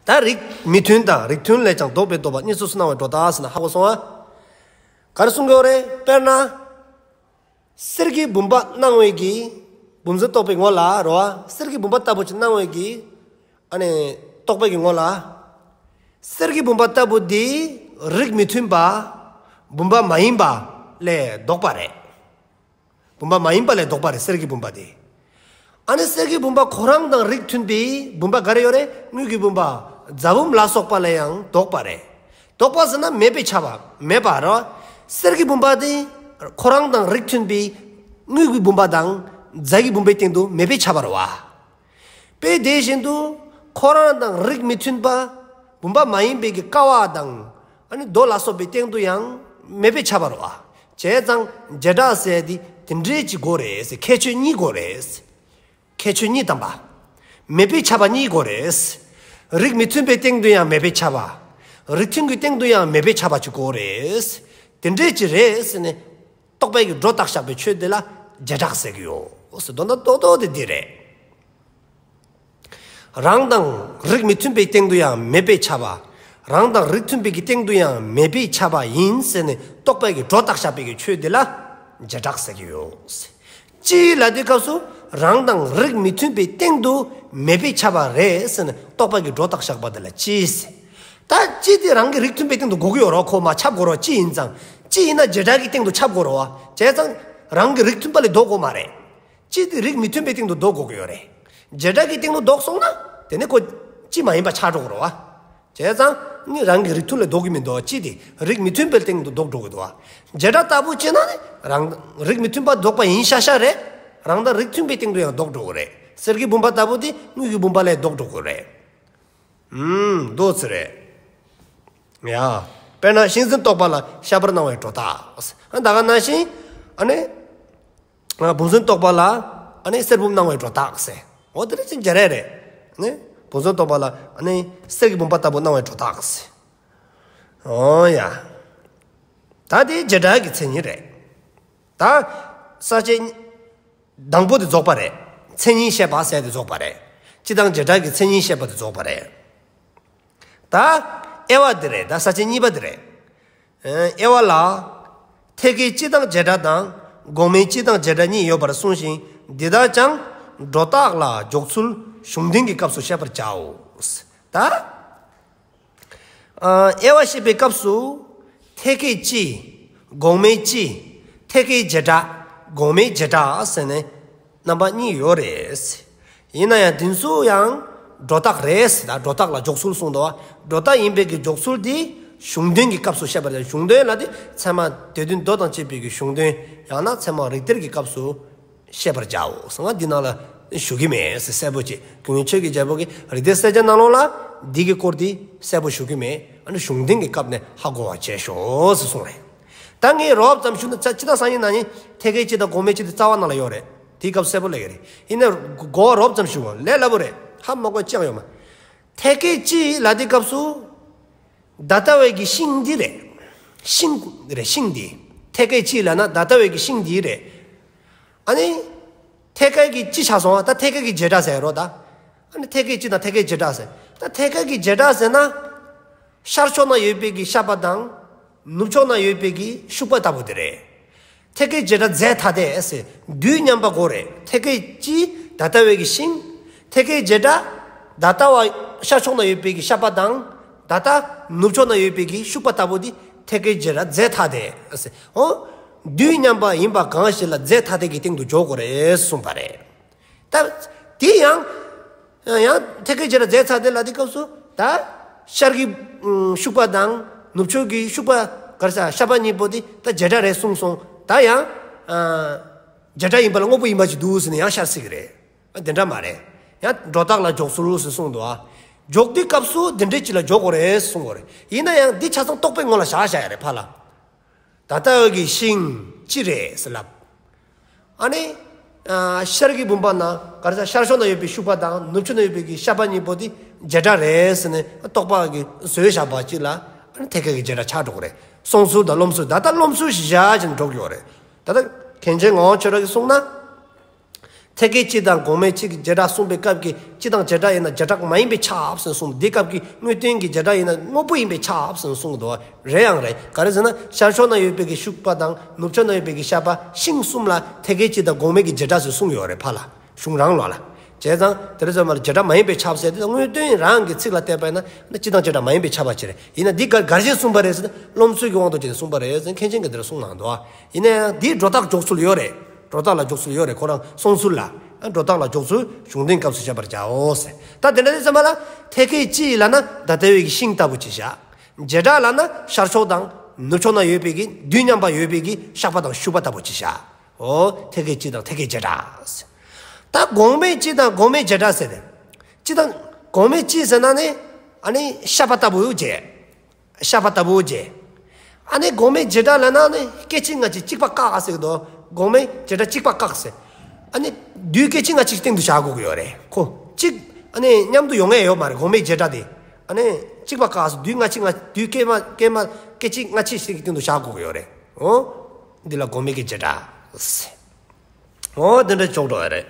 ད་རིགས་མི་མཐུན་དང་རིགས་མཐུན་ལས་ཀྱང་ལྡོག་པའི་ལྡོག་པ་གཉིས་ཚོགས་སུ་སྣང་བའི་སྒྲོ་བཏགས་ཟེར་ན་ཧ་གོ་སོང་ང་། ག་རེ་གསུང་གི་ཡོད་རེད། དཔེར་ན། གསེར་གྱི་བུམ་པ་སྣང་བའི་གི། བུམ་འཛིན་རྟོག་པའི་ངོ་ལ་རེད་བ། གསེར་གྱི་བུམ་པ་ལྟ་བུ་ཅིག་སྣང་བའི་གི། ཨ་ནི། རྟོག་པའི་གི་ངོ་ལ། གསེར་གྱི་བུམ་པ་ལྟ་བུ་འདི་རིགས་མི་མཐུན་པ། བུམ་པ་མ་ཡིན་པ་ལས་ལྡོག་པ་རེད། བུམ་པ་མ་ཡིན་པ་ལས་ལྡོག་པ་རེད། གསེར་གྱི་བུམ་པ་དེ། ཨ་ནི་གསེར་གྱི་བུམ་པ་ཁོ་རང་དང་རིགས་མཐུན་པའི་བུམ་པ་ག་རེ་ཡོད་རེད། དངུལ་གྱི་བུམ་པ། རྫ་བུམ་ལ་སོགས་པ་ལས་ཡང་ལྡོག་པ་རེད། ལྡོག་པ་ཟེར་ན་མེད་པས་ཁྱབ་པ་མེད་པ་རེད། གསེར་གྱི་བུམ་པ་དེ་ཁོ་རང་དང་རིགས་མཐུན་པའི་དངུལ་གྱི་བུམ་པ་དང་རྫ་གི་བུམ་པའི་སྟེང་དུ་མེད་པས་ཁྱབ་པ་རེད་བ། དཔེ་དེ་བཞིན་དུ་ཁོ་རང་དང་རིགས་མི་མཐུན་པ། བུམ་པ་མ་ཡིན་པའི་གི་ཀ་བ་དང་། ཨ་ནི་རྡོ་ལ་སོགས་པའི་སྟེང་དུ་ཡང་མེད་པས་ཁྱབ་པ་རེད་བ། བྱས་ཙང་བྱེ་བྲག་ཟེར་དེ་དེ་འདྲའི་ཅིག་དགོས་རེད་ཟེར། ཁྱད་ཆོས་གཉིས་དགོས་རེད། ཁྱད་ཆོས་གཉིས་དམ་པ། མེད་པས་ཁྱབ་པ་གཉིས་དགོས་རེད། རིགས་མི་མཐུན་པའི་སྟེང་དུ་ཡང་མེད་པས་ཁྱབ་པ། རིགས་མཐུན་གྱི་སྟེང་དུ་ཡང་མེད་པས་ཁྱབ་པ་ཅིག་དགོས་རེད། དེ་འདྲའི་ཅིག་རེད་ཟེར་ནས། རྟོག་པའི་གི་སྒྲོ་བཏགས་བཞག་པའི་ཆོས་དེ་ལ་བྱེ་བྲག་ཟེར་གི་ཡོད་ཟེར། དོན་དག་རྡོག་རྡོག་དེ་འདི་རེད། རང་དང་རིགས་མི་མཐུན་པའི་སྟེང་དུ་ཡང་མེད་པས་ཁྱབ་པ། རང་དང་རིགས་མཐུན་པའི་གི་སྟེང་དུ་ཡང་མེད་པས་ཁྱབ་པ་ཡིན་ཟེར་ནས་རྟོག་པའི་གི་སྒྲོ་བཏགས་བཞག་པའི་གི་ཆོས་དེ་ལ་བྱེ་བྲག་ཟེར་གི་ཡོད། སྤྱི་ལ་དེ་སྐབས་སུ་རང་དང་རིགས་མི་མཐུན་པའི་སྟེང་དུ་མེད་པས་ཁྱབ་པ་རེད་ཟེར་ནས་རྟོག་པའི་གི་སྒྲོ་བཏགས་བཞག་པ་དེ་ལ་སྤྱི་ཟེར། ད་སྤྱི་དེ་རང་གི་རིགས་མཐུན་པའི་སྟེང་དུ་དགོས་ཀྱི་ཡོད་རེད། ཁོ་མ་ཁྱབ་དགོས་རེད། སྤྱི་ཡིན་ཙང་། སྤྱི་ཡིན་ན་བྱེ་བྲག་གི་སྟེང་དུ་ཁྱབ་དགོས་རེད་བ། བྱས་ཙང་རང་གི་རིགས་མཐུན་པ་ལས་ལྡོག་དགོས་མ་རེད། སྤྱི་དེ་རིགས་མི་མཐུན་པའི་སྟེང་དུ་ལྡོག་དགོས་ཀྱི་ཡོད་རེད། བྱེ་བྲག་གི་སྟེང་དུ་ལྡོག་སོང་ན་དེ་ནི་ཁོ་སྤྱི་མ་ཡིན་པ་ཆགས་འགྲོ་གི་རེད་བ། བྱས་ཙང་ནི་རང་གི་རིགས་མཐུན་ལས་ལྡོག་གི་མི་འདུག་སྤྱི་དེ་རིགས་མི་མཐུན་པའི་སྟེང་དུ་ལྡོག་འགྲོ་གི་འདུག་བ། བྱེ་བྲག་ལྟ་བུ་བྱས་ན་ནི་རང་རིགས་མི་མཐུན་པ་ལྡོག་པ་ཡིན་ཤག་ཤག་རེད། རང་དང་རིགས་མཐུན་པའི་སྟེང་དུ་ཡང་ལྡོག་འགྲོ་གི་རེད། གསེར་གྱི་བུམ་པ་ལྟ་བུ་དེ་དངུལ་གྱི་བུམ་པ་ལས་ལྡོག་འགྲོ་གི་རེད། ཨུམ། མདོ་ཚིག་རེད། ཡ། དཔེར་ན་ཤིང་འཛིན་རྟོག་པ་ལ་ཤ་པར་སྣང་བའི་སྒྲོ་བཏགས། ཨ་ད་ག་ནང་བཞིན་ཨ་ནི་བུམ་འཛིན་རྟོག་པ་ལ་ཨ་ནི་གསེར་བུམ་སྣང་བའི་སྒྲོ་བཏགས་ཟེར། འོ་དེ་རེད་ཅིག་འཇལ་རེད་རེད། ནི་བུམ་འཛིན་རྟོག་པ་ལ་ཨ་ནི་གསེར་གྱི་བུམ་པ་ལྟ་བུ་སྣང་བའི་སྒྲོ་བཏགས་ཟེར། འོ་ཡ། ད་དེ་བྱེ་བྲག་གི་མཚན་ཉིད་རེད། ད་ས་བཅད་དང་པོ་དེ་རྫོགས་པ་རེད། མཚན་ཉིད་བཤད་པ་ཟེར་དེ་རྫོགས་པ་རེད། སྤྱི་དང་བྱེ་བྲག་གི་མཚན་ཉིད་བཤད་པ་དེ་རྫོགས་པ་རེད། ད་དབྱེ་བ་འདི་རེད། ད་ས་བཅད་གཉིས་པ་འདི་རེད། ཨ་དབྱེ་བ་ལ། ཐད་ཀའི་སྤྱི་དང་བྱེ་བྲག་དང་། གོང་མའི་སྤྱི་དང་བྱེ་བྲག་གཉིས་ཡོད་པར་གསུངས་ཤིང་། འདི་དག་ཀྱང་སྒྲོ་བཏགས་ལ་འཇོག་ཚུལ་གཞུང་དོན་གྱི་སྐབས་སུ་བཤད་པར་བྱའོ། ད་ཨ་དབྱེ་བ་བཤད་པའི་སྐབས་སུ་ཐད་ཀའི་སྤྱི། གོང་མའི་སྤྱི། ཐད་ཀའི་བྱེ་བྲག། གོང་མའི་བྱེ་བྲག་ཟེར་ནས་རྣམ་པ་གཉིས་ཡོད་རེད། ཡིན་ན་ཡང་དེ་ཚོ་ཡང་སྒྲོ་བཏགས་རེད་ཟེར། ད་སྒྲོ་བཏགས་ལ་འཇོག་ཚུལ་གསུངས་འདུག་བ། སྒྲོ་བཏགས་ཡིན་པའི་གི་འཇོག་ཚུལ་དེ་གཞུང་དོན་གྱི་སྐབས་སུ་བཤད་པར་བྱ། གཞུང་དོན་ལ་དེ་ཚད་མ་སྡེ་བདུན་མདོ་དང་བཅས་པའི་གི་གཞུང་དོན། ཡང་ན་ཚད་མ་རིགས་གཏེར་གྱི་སྐབས་སུ་བཤད་པར་བྱའོ་ཟེར་བ་འདི་ནང་ལ་ཞུ་གི་མེད་ཟེར། གསལ་པོ་ཅིག་ཀུན་མཁྱེན་ཆོས་ཀྱི་རྒྱལ་པོ་གིས་རིགས་གཏེར་གསལ་བྱེད་ནང་ལོགས་ལ་འདི་གི་སྐོར་དེ་གསལ་པོ་ཞུ་གི་མེད། ཨ་ནི་གཞུང་དོན་གྱི་སྐབས་ནས་ཧ་གོ་བ་བྱས་ཤོག་ཟེར་གསུངས་རེད། ད་ངས་རོབ་ཙམ་ཞུ་ན། ཚ་སྤྱི་དང་སང་ཉིན་གནངས་ཉིན་ཐད་ཀའི་སྤྱི་དང་གོང་མའི་སྤྱི་དེ་རྩ་བ་ནང་ལ་ཡོད་རེད། དེའི་སྐབས་གསལ་པོ་ལས་ཀྱི་རེད། ཡིན་ནའི་གོ་བ་རོབ་ཙམ་ཞུ་བ་ལས་སླ་པོ་རེད། ཧ་མ་གོ་ཅི་ཡང་ཡོད་མ། ཐད་ཀའི་སྤྱི་ལ་དེའི་སྐབས་སུ་ད་ལྟ་བའི་གི་ཤིང་འདི་རེད། ཤིང་རེད། ཤིང་འདི། ཐད་ཀའི་སྤྱི་ལ་ན་ད་ལྟ་བའི་གི་ཤིང་འདི་རེད། ཨ་ནི་ཐད་ཀའི་གི་སྤྱི་ཆགས་སོང་བ། ད་ཐད་ཀའི་གི་བྱེ་བྲག་ཟེར་རོ་ད། ཨ་ནི་ཐད་ཀའི་སྤྱི་དང་ཐད་ཀའི་བྱེ་བྲག་ཟེར། ད་ཐད་ཀའི་གི་བྱེ་བྲག་ཟེར་ན། ཤར་ཕྱོགས་ན་ཡོད་པའི་གི་ཤ་པ་དང་། ནུབ་ཕྱོགས་ན་ཡོད་པའི་གི་ཤུག་པ་ལྟ་བུ་དེ་རེད། ཐད་ཀའི་བྱེ་བྲག་རྫས་ཐ་དད་ཟེར། དུས་མཉམ་པ་དགོས་རེད། ཐད་ཀའི་སྤྱི་ད་ལྟ་བའི་གི་ཤིང་། ཐད་ཀའི་བྱེ་བྲག་ད་ལྟ་བ་ཤར་ཕྱོགས་ན་ཡོད་པའི་གི་ཤ་པ་དང་། ད་ལྟ་ནུབ་ཕྱོགས་ན་ཡོད་པའི་གི་ཤུག་པ་ལྟ་བུ་དེ་ཐད་ཀའི་བྱེ་བྲག་རྫས་ཐ་དད་ཟེར། འོ། དུས་མཉམ་པ་ཡིན་པ་གང་ཞིག་ལ་རྫས་ཐ་དད་ཀྱི་སྟེང་དུ་འཇོག་དགོས་རེད་གསུངས་པ་རེད། ད་དེ་ཡང་། ཡང་ཐད་ཀའི་བྱེ་བྲག་རྫས་ཐ་དད་ལ་དེའི་སྐབས་སུ་ད་ཤར་གྱི་ཤུག་པ་དང་ནུབ་ཕྱོགས་ཀྱི་ཤུག་པ་ག་རེ་ཟ་ཤ་པ་གཉིས་པོ་དེ་ད་བྱེ་བྲག་རེད་གསུངས་སོང་། ད་ཡང་བྱེ་བྲག་ཡིན་པ་ལ་དངོས་པོ་ཡིན་པ་ཅིག་འདུག་ཟེར་ནས་ཡང་ཤར་སྲིད་ཀྱི་རེད། དེ་འདྲ་མ་རེད། ཡང་སྒྲོ་བཏགས་ལ་འཇོག་ཚུལ་ཟེར་གསུངས་འདུག་ཨ། འཇོག་དུས་སྐབས་སུ་དེ་འདྲའི་ཅིག་ལ་འཇོག་དགོས་རེད་གསུངས་དགོས་རེད། ཡིན་ན་ཡང་འདི་ཆ་ཚང་རྟོག་པའི་ངོ་ལ་བཞག་བཞག་ཡ་རེད་ཕ་ལ། ད་ལྟ་བའི་གི་ཤིང་སྤྱི་རེད་ཟེར་ལབ། ཨ་ནི་ཤར་གྱི་བུམ་པ་ན་ག་རེ་ཟ་ཤར་ཕྱོགས་ན་ཡོད་པའི་ཤུག་པ་དང་ནུབ་ཕྱོགས་ན་ཡོད་པའི་གི་ཤ་པ་གཉིས་པོ་དེ་བྱེ་བྲག་རེད་ཟེར་ནས་རྟོག་པ་གིས་བཟོས་བཞག་པ་ཅིག་ལ་ཨ་ནི་ཐད་ཀའི་གི་བྱེ་བྲག་ཆགས་འགྲོ་གི་རེད། སོང་ཚུལ་དང་རློམ་ཚུལ། ད་ལྟ་རློམ་ཚུལ་ཞིག་བཞག་བྱས་ནས་འགྲོ་གི་ཡོད་རེད། ད་ལྟ་མཁན་ཆེན་ངག་དབང་ཆོས་གྲགས་ཀྱིས་གསུངས་ན། ཐད་ཀའི་སྤྱི་དང་གོང་མའི་སྤྱི་གི་བྱེ་བྲག་གསུངས་པའི་སྐབས་ཀྱི་སྤྱི་དང་བྱེ་བྲག་ཡིན་ན་བྱེ་བྲག་མ་ཡིན་པས་ཁྱབ་ཟེར་གསུངས། འདི་སྐབས་ཀྱི་དངོས་བསྟན་གྱི་བྱེ་བྲག་ཡིན་ན་དངོས་པོ་ཡིན་པས་ཁྱབ་ཟེར་གསུངས་འདུག་རེད་ཡང་རེད། ག་རེ་ཟེར་ན་ཤར་ཕྱོགས་ན་ཡོད་པའི་གི་ཤུག་པ་དང་ནུབ་ཕྱོགས་ན་ཡོད་པའི་གི་ཤ་པ་ཤིང་གསུམ་ལ་ཐད་ཀའི་སྤྱི་དང་གོང་མའི་གི་བྱེ་བྲག་ཟེར་གསུངས་ཡོད་རེད་ཕ་ལ། གཞུང་རང་ལོགས་ལ། བྱས་ཙང་དེ་རེད་ཙམ་མ་ལ་བྱེ་བྲག་མ་ཡིན་པས་ཁྱབ་ཟེར་དེ་དངོས་བསྟན་རང་གི་ཚིག་ལ་བལྟས་པ་ཡིན་ན་སྤྱི་དང་བྱེ་བྲག་མ་ཡིན་པས་ཁྱབ་པ་ཅིག་རེད། ཡིན་ན་འདི་ག་ག་རེ་བྱས་གསུངས་པ་རེད་ཟེར་ན་རློམ་ཚུལ་གྱི་དབང་དུ་བྱས་ནས་གསུངས་པ་རེད་ཟེར་མཁན་ཆེན་གྱིས་དེ་འདྲ་གསུངས་གནང་འདུག་ཡིན་ན་ཡང་འདིའི་སྒྲོ་བཏགས་འཇོག་ཚུལ་ཡོད་རེད། སྒྲོ་བཏགས་ལ་འཇོག་ཚུལ་ཡོད་རེད། ཁོ་རང་སོང་ཚུལ་ལ། ཨ་སྒྲོ་བཏགས་ལ་འཇོག་ཚུལ་གཞུང་དོན་སྐབས་སུ་བཤད་པར་བྱའོ་ཟེར། ད་དེ་འདྲ་དེ་ཚང་མ་ལ་ཐད་ཀའི་སྤྱི་ལབ་ན་ད་ལྟ་བའི་གི་ཤིང་ལྟ་བུ་ཅིག་བཞག་བྱེ་བྲག་ལབ་ན་ཤར་ཕྱོགས་དང་ནུབ་ཕྱོགས་ན་ཡོད་པའི་གི་དུས་མཉམ་པ་ཡོད་པའི་གི་ཤ་པ་དང་ཤུག་པ་ལྟ་བུ་ཅིག་བཞག་འོ་ཐད་ཀའི་སྤྱི་དང་ཐད་ཀའི་བྱེ་བྲག་ཟེར། ད་གོང་མའི་སྤྱི་དང་གོང་མའི་བྱེ་བྲག་ཟེར་ཏེ། སྤྱི་དང་གོང་མའི་སྤྱི་ཟེར་ན་ནི་ཨ་ནི་ཤ་པ་ལྟ་བུ་བྱས། ཤ་པ་ལྟ་བུ་བྱས། ཨ་ནི་གོང་མའི་བྱེ་བྲག་ལབ་ན་ནི་སྐད་ཅིག་སྔ་ཕྱི་གཅིག་པ་བཀག་ཟེར་གི་འདུག་གོང་མའི་བྱེ་བྲག་གཅིག་པ་བཀག་ཟེར། ཨ་ནི་དུས་སྐད་ཅིག་སྔ་ཕྱི་སྟེང་དུ་བཞག་དགོས་ཀྱི་ཡོད་རེད་ཁོ། གཅིག་ཨ་ནི་མཉམ་དུ་ཡོང་ཡས་ཡོད་མ་རེད་གོང་མའི་བྱེ་བྲག་དེ། ཨ་ནི་གཅིག་པ་བཀག་ཟེར་དུས་སྔ་ཕྱི་སྔ་དུས་སྐད་མ་སྐད་མ་སྐད་ཅིག་སྔ་ཕྱི་ཞིག་གི་སྟེང་དུ་བཞག་དགོས་ཀྱི་ཡོད་རེད། འོ། འདི་ལ་གོང་མའི་གི་བྱེ་བྲག་ཟེར། འོ་དེ་འདྲ་ཅོག་འགྲོ་ཡ་རེད།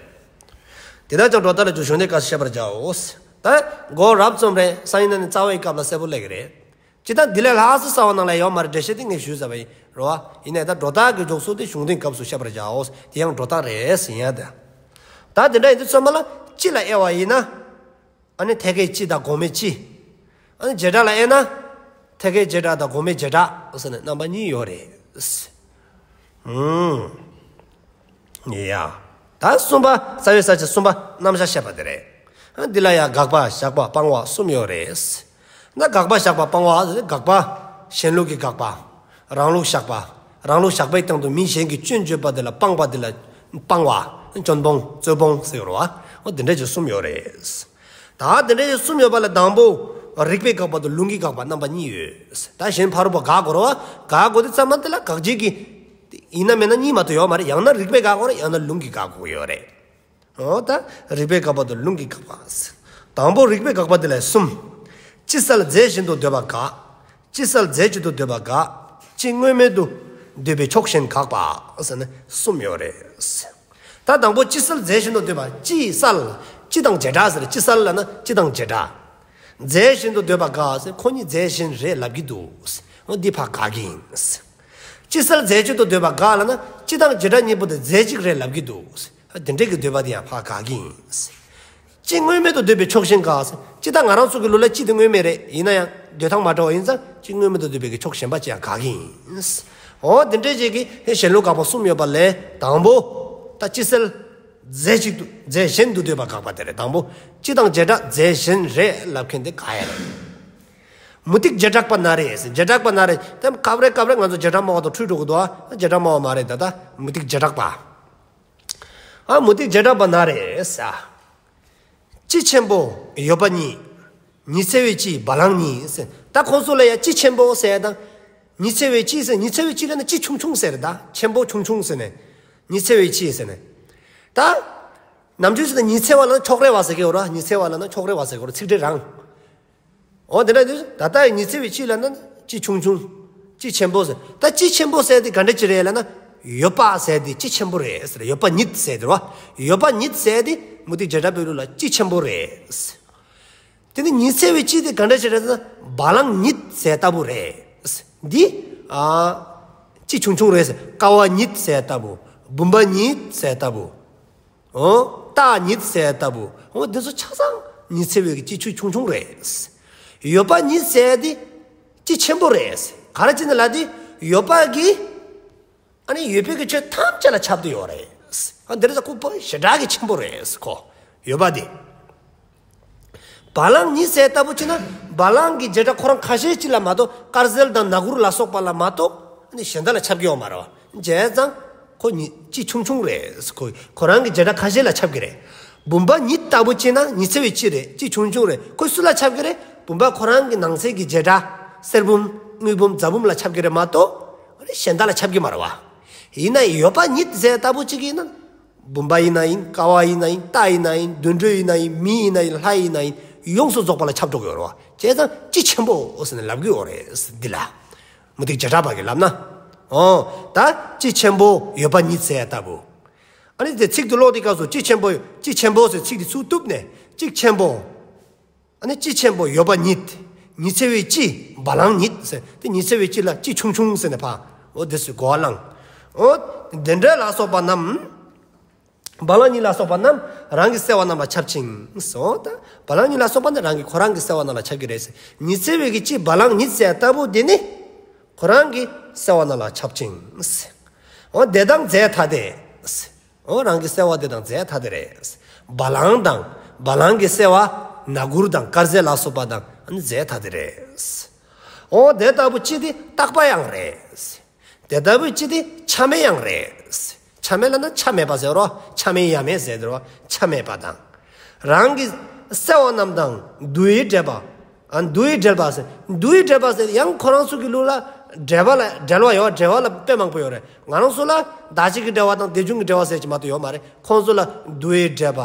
དེ་དག་ཀྱང་སྒྲོ་བཏགས་ལ་འཇོག་གཞུང་དོན་སྐབས་སུ་བཤད་པར་བྱའོ། ད་མགོ་རབ་རྩོམ་རེད། སང་ཉིན་ནས་རྩ་བའི་སྐབས་ལ་གསལ་པོ་སླེབས་ཀྱི་རེད། སྤྱིར་བཏང་འདི་ལས་ལྷག་ཙམ་རྩ་བ་ནང་ལ་ཡོད་མ་རེད། འགྲེལ་བཤད་དེ་ངས་ཞུས་ཚར་བ་ཡིན་རོ། ཡིན་ནའི་ད་སྒྲོ་བཏགས་ཀྱི་འཇོག་ཚུལ་དེ་གཞུང་དོན་སྐབས་སུ་བཤད་པར་བྱའོ། དེ་ཡང་སྒྲོ་བཏགས་རེད་ཟེར་ཡ་ད། ད་དེ་འདྲ་ཡིན་དུས་ཚང་མ་ལ་སྤྱི་ལ་དབྱེ་བ་ཡིན་ན། ཨ་ནི་ཐད་ཀའི་སྤྱི་དང་གོང་མའི་སྤྱི། ཨ་ནི་བྱེ་བྲག་ལ་དབྱེ་ན། ཐད་ཀའི་བྱེ་བྲག་དང་གོང་མའི་བྱེ་བྲག་ཟེར་ནས་རྣམ་པ་གཉིས་ཡོད་རེད། ཨུམ། ཡ། ད་གསུམ་པ་རྩ་བའི་ས་བཅད་གསུམ་པ་རྣམ་གཞག་བཤད་པ་དེ་རེད། ཨ་འདི་ལ་ཡང་དགག་པ་བཞག་པ་སྤང་བ་གསུམ་ཡོད་རེད། ན་དགག་པ་བཞག་པ་སྤང་བ་ཟེར་ཏེ་དགག་པ། གཞན་ལུགས་ཀྱི་དགག་པ། རང་ལུགས་བཞག་པ། རང་ལུགས་བཞག་པའི་སྟེང་དུ་མི་གཞན་གྱི་སྐྱོན་བརྗོད་པ་དེ་ལ་སྤང་བ་དེ་ལ་སྤང་བ། སྐྱོན་སྤོང་རྩོད་སྤོང་ཟེར་བ། འོ་དེ་འདྲ་ཅིག་གསུམ་ཡོད་རེད། ད་དེ་འདྲའི་གསུམ་ཡོད་པ་ལས་དང་པོ་རིགས་པས་དགག་པ་དང་ལུང་གིས་དགག་པ་རྣམ་པ་གཉིས་ཡོད། ད་གཞན་ཕ་རོལ་པོ་དགག་དགོས་རེད་བ། དགག་དགོས་དུས་ཙམ་པ་དེ་ལ་དགག་བྱ་གི་ཡིན་ན་མིན་ན་གཉིས་མ་གཏོགས་ཡོད་མ་རེད། ཡང་ན་རིགས་པས་དགག་དགོས་རེད། ཡང་ན་ལུང་གིས་དགག་དགོས་ཡོད་རེད། འོ་ད་རིགས་པས་དགག་པ་དང་ལུང་གིས་དགག་པ། དང་པོ་རིགས་པས་དགག་པ་དེ་ལས་གསུམ། ཅི་བསལ་རྫས་གཞན་དུ་འདོད་པ་དགག་ཅི་བསལ་རྫས་གཅིག་ཏུ་འདོད་པ་དགག་ཅི་དངོས་མེད་དུ་འདོད་པའི་ཕྱོགས་གཞན་དགག་པ་ཟེར་ནས་གསུམ་ཡོད་རེད། ད་དང་པོ་ཅི་བསལ་རྫས་གཞན་དུ་འདོད་པ། ཅི་བསལ། ཅི་དང་བྱེ་བྲག་ཟེར། ཅི་བསལ་ལབ་ན་ཅི་དང་བྱེ་བྲག་རྫས་གཞན་དུ་འདོད་པ་དགག་ཟེར། ཁོ་གཉིས་རྫས་གཞན་རེད་ལབ་ཀྱི་འདུག་འོ་འདི་ཕར་དགག་གི་ཡིན། ཅི་བསལ་རྫས་གཅིག་ཏུ་འདོད་པ་དགག་ལབ་ན་ཅི་དང་བྱེ་བྲག་གཉིས་པོ་དེ་རྫས་གཅིག་རེད་ལབ་ཀྱི་འདུག་དེ་འདྲས་ཀྱི་འདོད་པ་དེ་ཡང་ཕར་དགག་གི་ཡིན། ཅི་དངོས་མེད་དུ་འདོད་པའི་ཕྱོགས་གཞན་དགག་ཅི། ད་ང་རང་ཚོ་གི་ལུགས་ལ་ཅི་དེ་དངོས་མེད་རེད། ཡིན་ན་ཡང་འདོད་སྟངས་མ་འདྲ་བ་ཡིན་ཙང་ཅི་དངོས་མེད་དུ་འདོད་པའི་གི་ཕྱོགས་གཞན་པ་ཅིག་ཡང་དགག་གི་ཡིན། འོ་དེ་འདྲས་ཅིག་གི་གཞན་ལུགས་དགག་པ་གསུམ་ཡོད་པ་ལས་དང་པོ་ད་ཅི་བསལ་རྫས་གཅིག་ཏུ་རྫས་གཞན་དུ་འདོད་པ་དགག་པ་དེ་རེད། དང་པོ་ཅི་དང་བྱེ་བྲག་རྫས་གཞན་རེད་ལབ་མཁན་དེ་དགག་ཡ་རེད། མུ་སྟེགས་བྱེ་བྲག་པ་ན་རེ། བྱེ་བྲག་པ་ན་རེ། དེ་སྐབས་རེ་སྐབས་རེ་ང་ཚོ་བྱེ་བྲག་སྨྲ་བ་དང་འཁྲུལ་འགྲོ་གི་འདུག་ཨ་བྱེ་བྲག་སྨྲ་བ་མ་རེད། ད་ལྟ་མུ་སྟེགས་བྱེ་བྲག་པ། ཨ་མུ་སྟེགས་བྱེ་བྲག་པ་ན་རེ་ཟེར། སྤྱི་ཆེན་པོ་ཡོད་པ་ཉིད། ཉི་ཚེ་བའི་སྤྱི་བ་ལང་ཉིད་ཟེར། ད་ཁོང་ཚོ་ལ་ཡ་སྤྱི་ཆེན་པོ་ཟེར་དང་། ཉི་ཚེ་བའི་སྤྱི་ཟེར། ཉི་ཚེ་བའི་སྤྱི་ལ་ནི་སྤྱི་ཆུང་ཆུང་ཟེར། ད་ཆེན་པོ་ཆུང་ཆུང་ཟེར་ནས། ཉི་ཚེ་བའི་སྤྱི་ཟེར་ནས། ད་ནམ་རྒྱུན་ཟེར་ན་ཉི་ཚེ་བ་ལ་ན་ཕྱོགས་རེ་བ་ཟེར་གི་ཡོད་ར། ཉི་ཚེ་བ་ལ་ན་ཕྱོགས་རེ་བ་ཟེར་གི་ཡོད་ར། ཚིག་འགྲེལ་རང་། འོ་དེ་འདྲ་དུས་ད་ལྟ་ཉི་ཚེ་བའི་སྤྱི་ལ་ན་སྤྱི་ཆུང་ཆུང་། སྤྱི་ཆེན་པོ་ཟེར། ད་སྤྱི་ཆེན་པོ་ཟེར་དེ་ག་འདྲ་ཅིག་རེད་ལབ་ན། ཡོད་པ་ཟེར་དེ་སྤྱི་ཆེན་པོ་རེད་ཟེར། ཡོད་པ་ཉིད་ཟེར་དེ་རོ། ཡོད་པ་ཉིད་ཟེར་དེ་མུ་སྟེགས་བྱེ་བྲག་པའི་ལུགས་ལ་སྤྱི་ཆེན་པོ་རེད། དེ་ནི་ཉི་ཚེ་བའི་སྤྱི་དེ་ག་འདྲ་ཅིག་རེད་ཟེར་ན་བ་ལང་ཉིད་ཟེར་ལྟ་བུ་རེད། འདི་ཨ་སྤྱི་ཆུང་ཆུང་རེད་ཟེར། ཀ་བ་ཉིད་ཟེར་ལྟ་བུ། བུམ་པ་ཉིད་ཟེར་ལྟ་བུ། འོ། རྟགས་ཉིད་ཟེར་ལྟ་བུ། འོ་འདི་ཚོ་ཆ་ཚང་ཉི་ཚེ་བའི་གི་སྤྱི་ཆུང་ཆུང་རེད། ཡོད་པ་ཉིད་ཟེར་དེ་སྤྱི་ཆེན་པོ་རེད། ག་རེ་བྱས་ནས་ལབ་དུས་ཡོད་པ་གི་ཨ་ནི་ཡོད་པའི་གི་ཆོས་ཐམས་ཅད་ལ་ཁྱབ་བསྡད་ཡོད་རེད། ཨ་འདི་རེད་ཟེར། ཁོ་བ་ཞེ་དྲག་གི་ཆེན་པོ་རེད་ཁོ། ཡོད་པ་དེ། བ་ལང་ཉིད་ཟེར་ལྟ་བུ་བྱས་ན་བ་ལང་གི་བྱེ་བྲག་ཁོ་རང་ཁ་ཤས་ཅིག་ལ་མ་གཏོགས། དཀར་ཟལ་དང་ནག་འུར་ལ་སོགས་པ་ལ་མ་གཏོགས་ཨ་ནི་གཞན་དག་ལ་ཁྱབ་ཀྱི་ཡོད་མ་རེད་བ། བྱས་ཙང་ཁོ་ཉིད་སྤྱི་ཆུང་ཆུང་རེད། ཁོ་ཁོ་རང་གི་བྱེ་བྲག་ཁ་ཤས་ལ་ཁྱབ་ཀྱི་རེད། བུམ་པ་ཉིད་ལྟ་བུ་བྱས་ན་ཉི་ཚེ་བའི་སྤྱི་རེད། སྤྱི་ཆུང་ཆུང་རེད། ཁོ་སུ་ལ་ཁྱབ་ཀྱི་རེད། བུམ་པ་ཁོ་རང་གི་ནང་གསེས་ཀྱི་བྱེ་བྲག་གསེར་བུམ་དངུལ་བུམ་རྫ་བུམ་ལ་ཁྱབ་ཀྱི་རེད་མ་གཏོགས་ཨ་ནི་གཞན་དག་ལ་ཁྱབ་ཀྱི་མ་རེད་བ། ཡིན་ན་ཡོད་པ་ཉིད་ཟེར་ལྟ་བུ་ཅིག་ཡིན་ན། བུམ་པ་ཡིན་ན་ཡིན། ཀ་བ་ཡིན་ན་ཡིན། རྟ་ཡིན་ན་ཡིན། དུད་འགྲོ་ཡིན་ན་ཡིན། མི་ཡིན་ན་ཡིན། ལྷ་ཡིན་ན་ཡིན། ཡོངས་སུ་རྫོགས་པ་ལ་ཁྱབ་འགྲོ་གི་ཡོད་རེད་བ། བྱས་ཙང་སྤྱི་ཆེན་པོ་ཟེར་ནས་ལབ་ཀྱི་ཡོད་རེད་འདི་ལ། མུ་སྟེགས་བྱེ་བྲག་པ་གིས་ལབ་ན། འོ། ད་སྤྱི་ཆེན་པོ་ཡོད་པ་ཉིད་ཟེར་ལྟ་བུ། ཨ་ནི་དེ་ཚིག་དེ་ཀློག་དུས་སྐབས་སུ་སྤྱི་ཆེན་པོ་སྤྱི་ཆེན་པོ་ཟེར་ཚིག་དེ་ཚུར་གཏུབ་ནས་སྤྱི་ཆེན་པོ། ཨ་ནི་སྤྱི་ཆེན་པོ་ཡོད་པ་ཉིད། ཉི་ཚེ་བའི་སྤྱི་བ་ལང་ཉིད་ཟེར། དེ་ཉི་ཚེ་བའི་སྤྱི་ལ་སྤྱི་ཆུང་ཆུང་ཟེར་ནས་ཕར་འོ་དེ་ཚོའི་གོ་བ་བླངས། འོ་དེ་འདྲ་ལ་སོགས་པ་རྣམས། བ་ལང་ཉིད་ལ་སོགས་པ་རྣམས་རང་གི་གསལ་བ་རྣམས་ལ་ཁྱབ་ཅིང་ཟེར། འོ་ད་བ་ལང་ཉིད་ལ་སོགས་པ་ནི་རང་གི་ཁོ་རང་གི་གསལ་བ་རྣམས་ལ་ཁྱབ་ཀྱི་རེད་ཟེར། ཉི་ཚེ་བའི་གི་སྤྱི་བ་ལང་ཉིད་ཟེར་ལྟ་བུ་དེ་ནི་ཁོ་རང་གི་གསལ་བ་རྣམས་ལ་ཁྱབ་ཅིང་ཟེར། འོ་དེ་དང་རྫས་ཐ་དད་ཟེར། འོ་རང་གི་གསལ་བ་དེ་དང་རྫས་ཐ་དད་རེད། བ་ལང་དང་བ་ལང་གི་གསལ་བ་ནག་འུར་དང་དཀར་ཟལ་ལ་སོགས་པ་དང་ཨ་ནི་རྫས་ཐ་དད་རེད། འོ་དེ་ལྟ་བུ་སྤྱི་དེ་རྟག་པ་ཡང་རེད། དེ་ལྟ་བུ་སྤྱི་དེ་ཆ་མེད་ཡང་རེད། ཆ་མེད་ལབ་ན་ཆ་མེད་པ་ཟེར་རོ། ཆ་མེད་ཡ་མེད་ཟེར་རོ། ཆ་མེད་པ་དང་། རང་གི་གསལ་བ་རྣམས་དང་འདུ་བའི་འབྲེལ་པ། ཨ་འདུ་བའི་འབྲེལ་པ་ཟེར། འདུ་བའི་འབྲེལ་པ་ཟེར་ཡང་ཁོ་རང་ཚོ་གི་ལུགས་ལ་འབྲེལ་པ་ལ་འབྲེལ་བ་ཡོད། འབྲེལ་བ་ལ་དཔེ་མང་པོ་ཡོད་རེད། ང་རང་ཚོ་ལ་བདག་གཅིག་གི་འབྲེལ་བ་དང་དེ་བྱུང་གི་འབྲེལ་བ་ཟེར་གྱི་མ་གཏོགས་ཡོད་མ་རེད། ཁོང་ཚོ་ལ་འདུ་བའི་འབྲེལ་པ།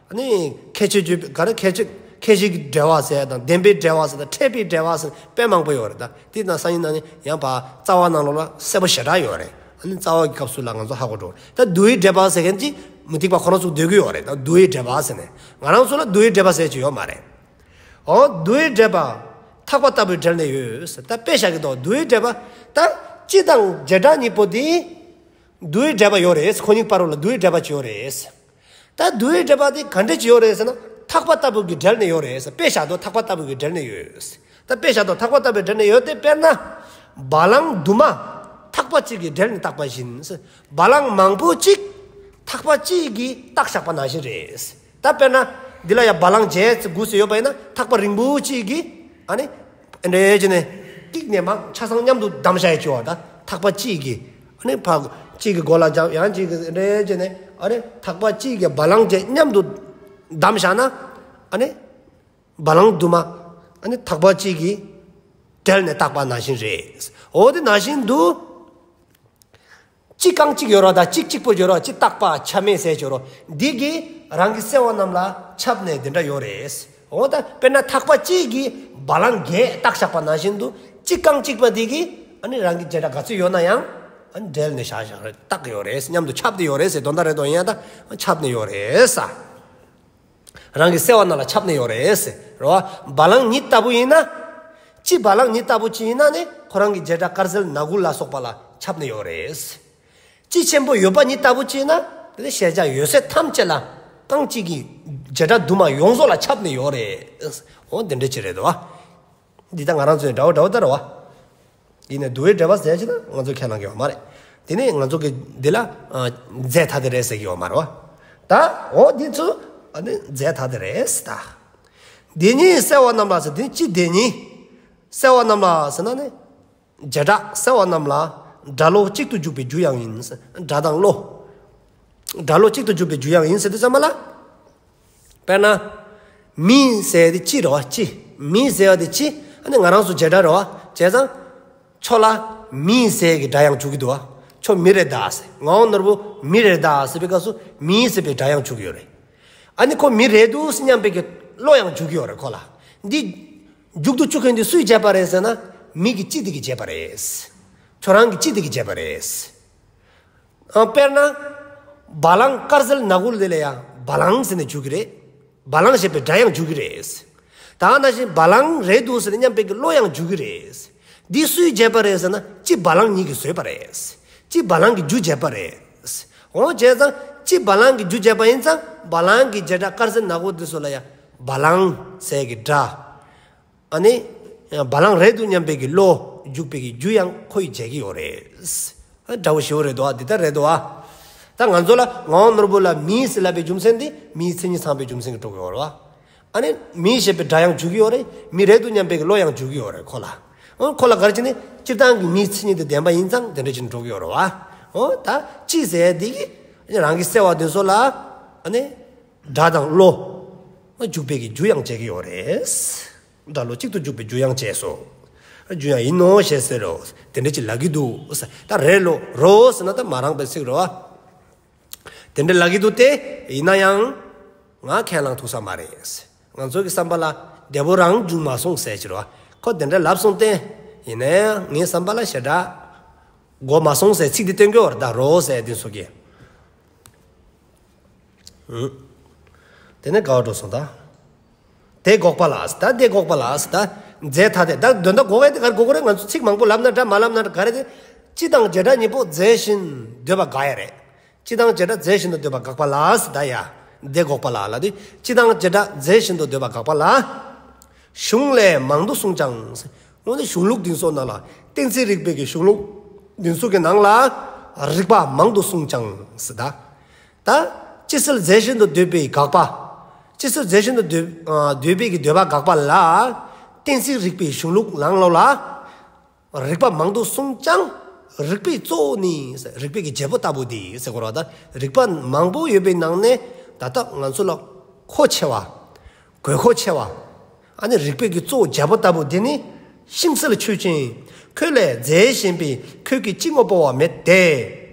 ཨ་ནི་ཁྱད་ཆོས་བརྗོད་ག་རེ་ཁྱད་ཆོས་ཁྱད་ཆོས་ཀྱི་འབྲེལ་བ་ཟེར་དང་ལྡན་པའི་འབྲེལ་བ་ཟེར་དང་ཕྲད་པའི་འབྲེལ་བ་ཟེར་དཔེ་མང་པོ་ཡོད་རེད། ད་དེ་ན་སང་ཉིན་གནངས་ཉིན་ཡང་ཕར་རྩ་བ་ནང་ལོགས་ལ་གསལ་པོ་ཞེ་དྲག་ཡོད་རེད། ཨ་ནི་རྩ་བ་གི་སྐབས་སུ་ལ་ང་ཚོ་ཧ་གོ་འགྲོ་རེད། ད་འདུ་བའི་འབྲེལ་པ་ཟེར་མཁན་ཅིག་མུ་སྟེགས་པ་ཁོ་རང་ཚོ་འདོད་ཀྱི་ཡོད་རེད། ད་འདུ་བའི་འབྲེལ་པ་ཟེར་ནས་ང་རང་ཚོ་ལ་འདུ་བའི་འབྲེལ་པ་ཟེར་གྱི་ཡོད་མ་རེད། འོ་འདུ་བའི་འབྲེལ་པ་ཐག་པ་ལྟ་བུའི་འབྲེལ་ནས་ཡོད་ཟེར། ད་དཔེ་བཞག་གི་འདུག་འདུ་བའི་འབྲེལ་པ་ད་སྤྱི་དང་བྱེ་བྲག་གཉིས་པོ་དེ་འདུ་བའི་འབྲེལ་པ་ཡོད་རེད། ཁོ་གཉིས་བར་ལ་འདུ་བའི་འབྲེལ་པ་ཅིག་ཡོད་རེད། ད་འདུ་བའི་འབྲེལ་པ་དེ་ག་འདྲ་ཅིག་ཡོད་རེད་ཟེར་ན་ཐག་པ་ལྟ་བུ་གི་འབྲེལ་ནས་ཡོད་རེད་ཟེར། དཔེ་བཞག་དོ་ཐག་པ་ལྟ་བུ་གི་འབྲེལ་ནས་ཡོད་ཟེར། ད་དཔེ་བཞག་དོ་ཐག་པ་ལྟ་བུའི་འབྲེལ་ནས་ཡོད་དེ། དཔེར་ན་བ་ལང་དུ་མ་ཐག་པ་གཅིག་གི་འབྲེལ་ནས་བཏགས་པ་བཞིན་ཟེར། བ་ལང་མང་པོ་གཅིག་ཐག་པ་གཅིག་གིས་བཏགས་བཞག་པ་ནང་བཞིན་རེད་ཟེར། ད་དཔེར་ན་འདི་ལ་ཡང་བ་ལང་བརྒྱད་ཙམ་དགུ་ཙམ་ཡོད་པ་ཡིན་ན་ཐག་པ་རིང་པོ་གཅིག་གིས་ཨ་ནི་འདྲེས་བྱས་ནས་གཅིག་ནས་མར་ཆ་ཚང་མཉམ་དུ་བསྡམས་བཞག་ཡ་ཅིག་ཡོད་རེད། ད་ཐག་པ་གཅིག་གིས་ཨ་ནི་ཕར་གཅིག་གི་མགོ་ལ་འཇམ་ཡང་གཅིག་གི་འདྲེས་བྱས་ནས་ཨ་ནི་ཐག་པ་གཅིག་གིས་བ་ལང་བརྒྱད་མཉམ་དུ་བསྡམས་བཞག་ན་ཨ་ནི་ བ་ལང་དུ་མ་ཨ་ནི་ཐག་པ་གཅིག་གིས་འབྲེལ་ནས་བཏགས་པ་ནང་བཞིན་རེད། འོ་དེ་ནང་བཞིན་དུ། གཅིག་རྐང་གཅིག་ཡོད་རེད་བ་དང་གཅིག་གཅིག་པོ་ཡོད་རེད་བ། གཅིག་བཏགས་པ་ཆ་མེད་ཟེར་ཡོད་རེད་བ། འདི་གིས་རང་གི་སེལ་བ་རྣམས་ལ་ཁྱབ་ནས་དེ་འདྲ་ཡོད་རེད། འོ་ད་དཔེར་ན་ཐག་པ་གཅིག་གིས་བ་ལང་བརྒྱད་བཏགས་བཞག་པ་ནང་བཞིན་དུ་གཅིག་རྐང་གཅིག་པ་འདི་གིས་ཨ་ནི་རང་གི་བྱེ་བྲག་ག་ཚོད་ཡོད་ན་ཡང་ཨ་ནི་འབྲེལ་ནས་བཞག་བཞག་རེད། བཏགས་ཡོད་རེད། མཉམ་དུ་ཁྱབ་བསྡད་ཡོད་རེད་ཟེར་དོན་དག་རེད་དོ། ཡིན་ཡང་ད་ཁྱབ་ནས་ཡོད་རེད་ས། རང་གི་སེལ་བ་རྣམས་ལ་ཁྱབ་ནས་ཡོད་རེད། རེད་བ། བ་ལང་ཉིད་ལྟ་བུ་ཡིན་ན། སྤྱི་བ་ལང་ཉིད་ལྟ་བུ་ཅིག་ཡིན་ན་ནི་ཁོ་རང་གི་བྱེ་བྲག་དཀར་ཟལ་ནག་འུར་ལ་སོགས་པ་ལ་ཁྱབ་ནས་ཡོད་རེད། སྤྱི་ཆེན་པོ་ཡོད་པ་ཉིད་ལྟ་བུ་ཅིག་ཡིན་ན་དེ་ནི་ཤེས་བྱ་ཡོད་ཚད་ཐམས་ཅད་ལ་རྐང་གཅིག་གི་བྱེ་བྲག་དུ་མ་ཡོངས་རྫོགས་ལ་ཁྱབ་ནས་ཡོད་རེད། འོ་དེ་འདྲ་ཅིག་རེད་དོ། འདི་ད་ང་རང་ཚོའི་འདྲ་བོ་འདྲ་བོ་ལྟར་བ། ཡིན་ནའི་དུ་བའི་འགྲེལ་པ་ཟེར་ཅིག་ན་ང་ཚོ་ཁས་བླངས་ཀྱི་ཡོད་མ་རེད། དེ་ནི་ང་ཚོ་གི་འདི་ལ་ཨ་རྫས་ཐ་དད་རེད་ཟེར་གྱི་ཡོད་མ་རེད་བ། ད་འོ་འདི་ཚོ་ཨ་ནི་རྫས་ཐ་དད་རེད་ཟེར་ད། དེ་ཉིད་སེལ་བ་རྣམས་ལ་ཟེར། དེ་ནི་སྤྱི་དེ་ཉིད་སེལ་བ་རྣམས་ལ་ཟེར་ན་ནི་བྱེ་བྲག་སེལ་བ་རྣམས་ལ་སྒྲ་བློ་གཅིག་ཏུ་འཇུག་པའི་རྒྱུ་ཡང་ཡིན་ཟེར། སྒྲ་དང་བློ། སྒྲ་བློ་གཅིག་ཏུ་འཇུག་པའི་རྒྱུ་ཡང་ཡིན་ཟེར་དུས་ཙམ་པ་ལ། དཔེར་ན། མི་ཟེར་དེ་སྤྱི་རེད་བ། སྤྱི། མི་ཟེར་བ་དེ་སྤྱི། ཨ་ནི་ང་རང་ཚོ་བྱེ་བྲག་རེད་བ། བྱས་ཙང་ཁྱོད་ལ་མི་ཟེར་གྱི་སྒྲ་ཡང་འཇུག་གི་འདུག་བ། ཁྱོད་མི་རེད་ད་ཟེར། ངག་དབང་ནོར་བུ་མི་རེད་ད་ཟེར་བའི་སྐབས་སུ་མི་ཟེར་བའི་སྒྲ་ཡང་འཇུག་གི་ཡོད་རེད། ཨ་ནི་ཁོ་མི་རེད་འདུག་ཟེར་སྙམ་པའི་གི་བློ་ཡང་འཇུག་གི་ཡོད་རེད་ཁོ་ལ། འདི་མཇུག་ཏུ་བཅུག་མཁན་དེ་སུས་བྱས་པ་རེད་ཟེར་ན། མི་གི་སྤྱི་དེ་གིས་བྱས་པ་རེད། ཁྱོད་རང་གི་སྤྱི་དེ་གིས་བྱས་པ་རེད། ཨ་དཔེར་ན། བ་ལང་དཀར་ཟལ་ནག་འུར་དེ་ལ་ཡང་བ་ལང་ཟེར་ནས་འཇུག་གི་རེད། བ་ལང་ཞེས་པའི་སྒྲ་ཡང་འཇུག་གི་རེད། ད་ནང་བཞིན་བ་ལང་རེད་འདུག་ཟེར་ནས་སྙམ་པའི་གི་བློ་ཡང་འཇུག་གི་རེད། འདི་སུས་བྱས་པ་རེད་ཟེར་ན་སྤྱི་བ་ལང་ཉིད་ཀྱིས་བཟོས་པ་རེད། སྤྱི་བ་ལང་གི་རྒྱུ་བྱས་པ་རེད། འོ་བྱས་ཙང་སྤྱི་བ་ལང་གི་རྒྱུ་བྱས་པ་ཡིན་ཙང་བ་ལང་གི་བྱེ་བྲག་དཀར་ཟལ་ནག་འུར་དེ་ཚོ་ལ་ཡང་བ་ལང་ཟེར་གི་སྒྲ། ཨ་ནི། བ་ལང་རེད་འདུག་སྙམ་པའི་གི་བློ་འཇུག་པའི་གི་རྒྱུ་ཡང་ཁོ་ཡིས་བྱེད་ཀྱི་ཡོད་རེད། ཨ་འདྲ་བོ་ཞེ་པོ་རེད་དོ། ཨ་འདི་ལྟར་རེད་དོ། ཨ་ད་ང་ཚོ་ལ་ངག་དབང་ནོར་བུ་ལ་མི་ཟེར་ལབ་པའི་རྒྱུ་མཚན་དེ་མིའི་མཚན་ཉིད་ཚང་བའི་རྒྱུ་མཚན་གྱིས་འགྲོ་གི་ཡོད་རེད་བ། ཨ་ནི་མི་ཞེས་པའི་སྒྲ་ཡང་འཇུག་གི་ཡོད་རེད། མི་རེད་འདུག་སྙམ་པའི་གི་བློ་ཡང་འཇུག་གི་ཡོད་རེད་ཁོ་ལ། ཨ་ཁོ་ལ་ག་རེ་བྱས་ནས་སྤྱིར་བཏང་གི་མིའི་མཚན་ཉིད་དེ་ལྡན་པ་ཡིན་ཙང་དེ་འདྲ་བྱས་ནས་འགྲོ་གི་ཡོད་རེད་བ། འོ་ད་སྤྱི་ཟེར་དེ་གི་རང་གི་སེལ་བ་དེ་ཚོ་ལ་ཨ་ནི། སྒྲ་དང་བློ། འཇུག་པའི་གི་རྒྱུ་ཡང་བྱེད་ཀྱི་ཡོད་རེད། སྒྲ་བློ་གཅིག་ཏུ་འཇུག་པའི་རྒྱུ་ཡང་བྱས་སོ། རྒྱུ་ཡང་ཡིན་ནོ་ཞེས་ཟེར་རོ། དེ་འདྲ་ཅིག་ལབ་ཀྱི་འདུག། ད་རེད་ལོ་རོ་ཟེར་ན་ད་མ་རངས་པའི་ཚིག་རོ། དེ་འདྲ་ལབ་ཀྱི་འདུག་སྟེ། ཡིན་ན་ཡང་། ང་ཁས་བླངས་ཐུབ་ས་མ་རེད། ང་ཚོ་གི་བསམ་པ་ལ་བདེ་པོ་རང་བྱུང་མ་སོང་ཟེར་གྱི་རོ། ཁོ་དེ་འདྲ་ལབ་སོང་སྟེ། ཡིན་ན་ཡང་ངའི་བསམ་པ་ལ་ཞེ་དྲག་གོ་མ་སོང་ཟེར་ཚིག་དེ་སྟོན་གྱི་ཡོད་རེད་ད་རོ་ཟེར་དེ་ཚོ་གི། དེ་ནས་དགའ་བ་འགྲོ་སོང་ད། དེ་འགོག་པ་ལ་ཟེར་ད། དེ་འགོག་པ་ལ་ཟེར་ད། རྫས་ཐ་དད་ད་དོན་དག་འགོག་ཡ་དེ་ག་རེ་འགོག་གི་རེད། ང་ཚོ་ཚིག་མང་པོ་ལབ་ན་འདྲ་མ་ལབ་ན་འདྲ་ག་རེ་དེ། སྤྱི་དང་བྱེ་བྲག་གཉིས་པོ་རྫས་གཞན་འདོད་པ་དགག་ཡ་རེད། སྤྱི་དང་བྱེ་བྲག་རྫས་གཞན་དུ་འདོད་པ་དགག་པ་ལ་ཟེར་ད་ཡ། དེ་འགོག་པ་ལ་ལ་དེ་སྤྱི་དང་བྱེ་བྲག་རྫས་གཞན་དུ་འདོད་པ་དགག་པ་ལ། གཞུང་ལས་མང་དུ་གསུངས་ཀྱང་ཟེར། འོ་ན་གཞུང་ལུགས་འདི་ཚོ་ནང་ལ་གཏན་ཚིགས་རིག་པའི་གི་གཞུང་ལུགས་འདི་ཚོ་གི་ནང་ལ་རིགས་པ་མང་དུ་གསུངས་ཀྱང་ཟེར་ད། ད་སྤྱི་སེལ་རྫས་གཞན་དུ་འདོད་པའི་དགག་པ། སྤྱི་སེལ་རྫས་གཞན་དུ་འདོད་ཨ་འདོད་པའི་གི་འདོད་པ་དགག་པ་ལ་གཏན་ཚིགས་རིག་པའི་གཞུང་ལུགས་ནང་ལོགས་ལ་རིགས་པ་མང་དུ་གསུངས་ཀྱང་རིགས་པའི་གཙོ་བོ་ནི་ཟེར། རིགས་པའི་གི་བྱེད་པོ་ལྟ་བུ་དེ་ཟེར་གོ་ར། ད་རིགས་པ་མང་པོ་ཡོད་པའི་ནང་ནས་ད་ལྟ་ང་ཚོ་ལ་མཁོ་ཆེ་བ། དགོས་མཁོ་ཆེ་བ། ཨ་ནི་རིགས་པའི་གི་གཙོ་བོ་བྱེད་པོ་ལྟ་བུ་དེ་ནི། ཤིང་གསལ་ཆོས་ཅན། ཁྱོད་ལས་རྫས་གཞན་པའི། ཁྱོད་ཀྱིས་སྤྱི་དངོས་པོ་བ་མེད་དེ།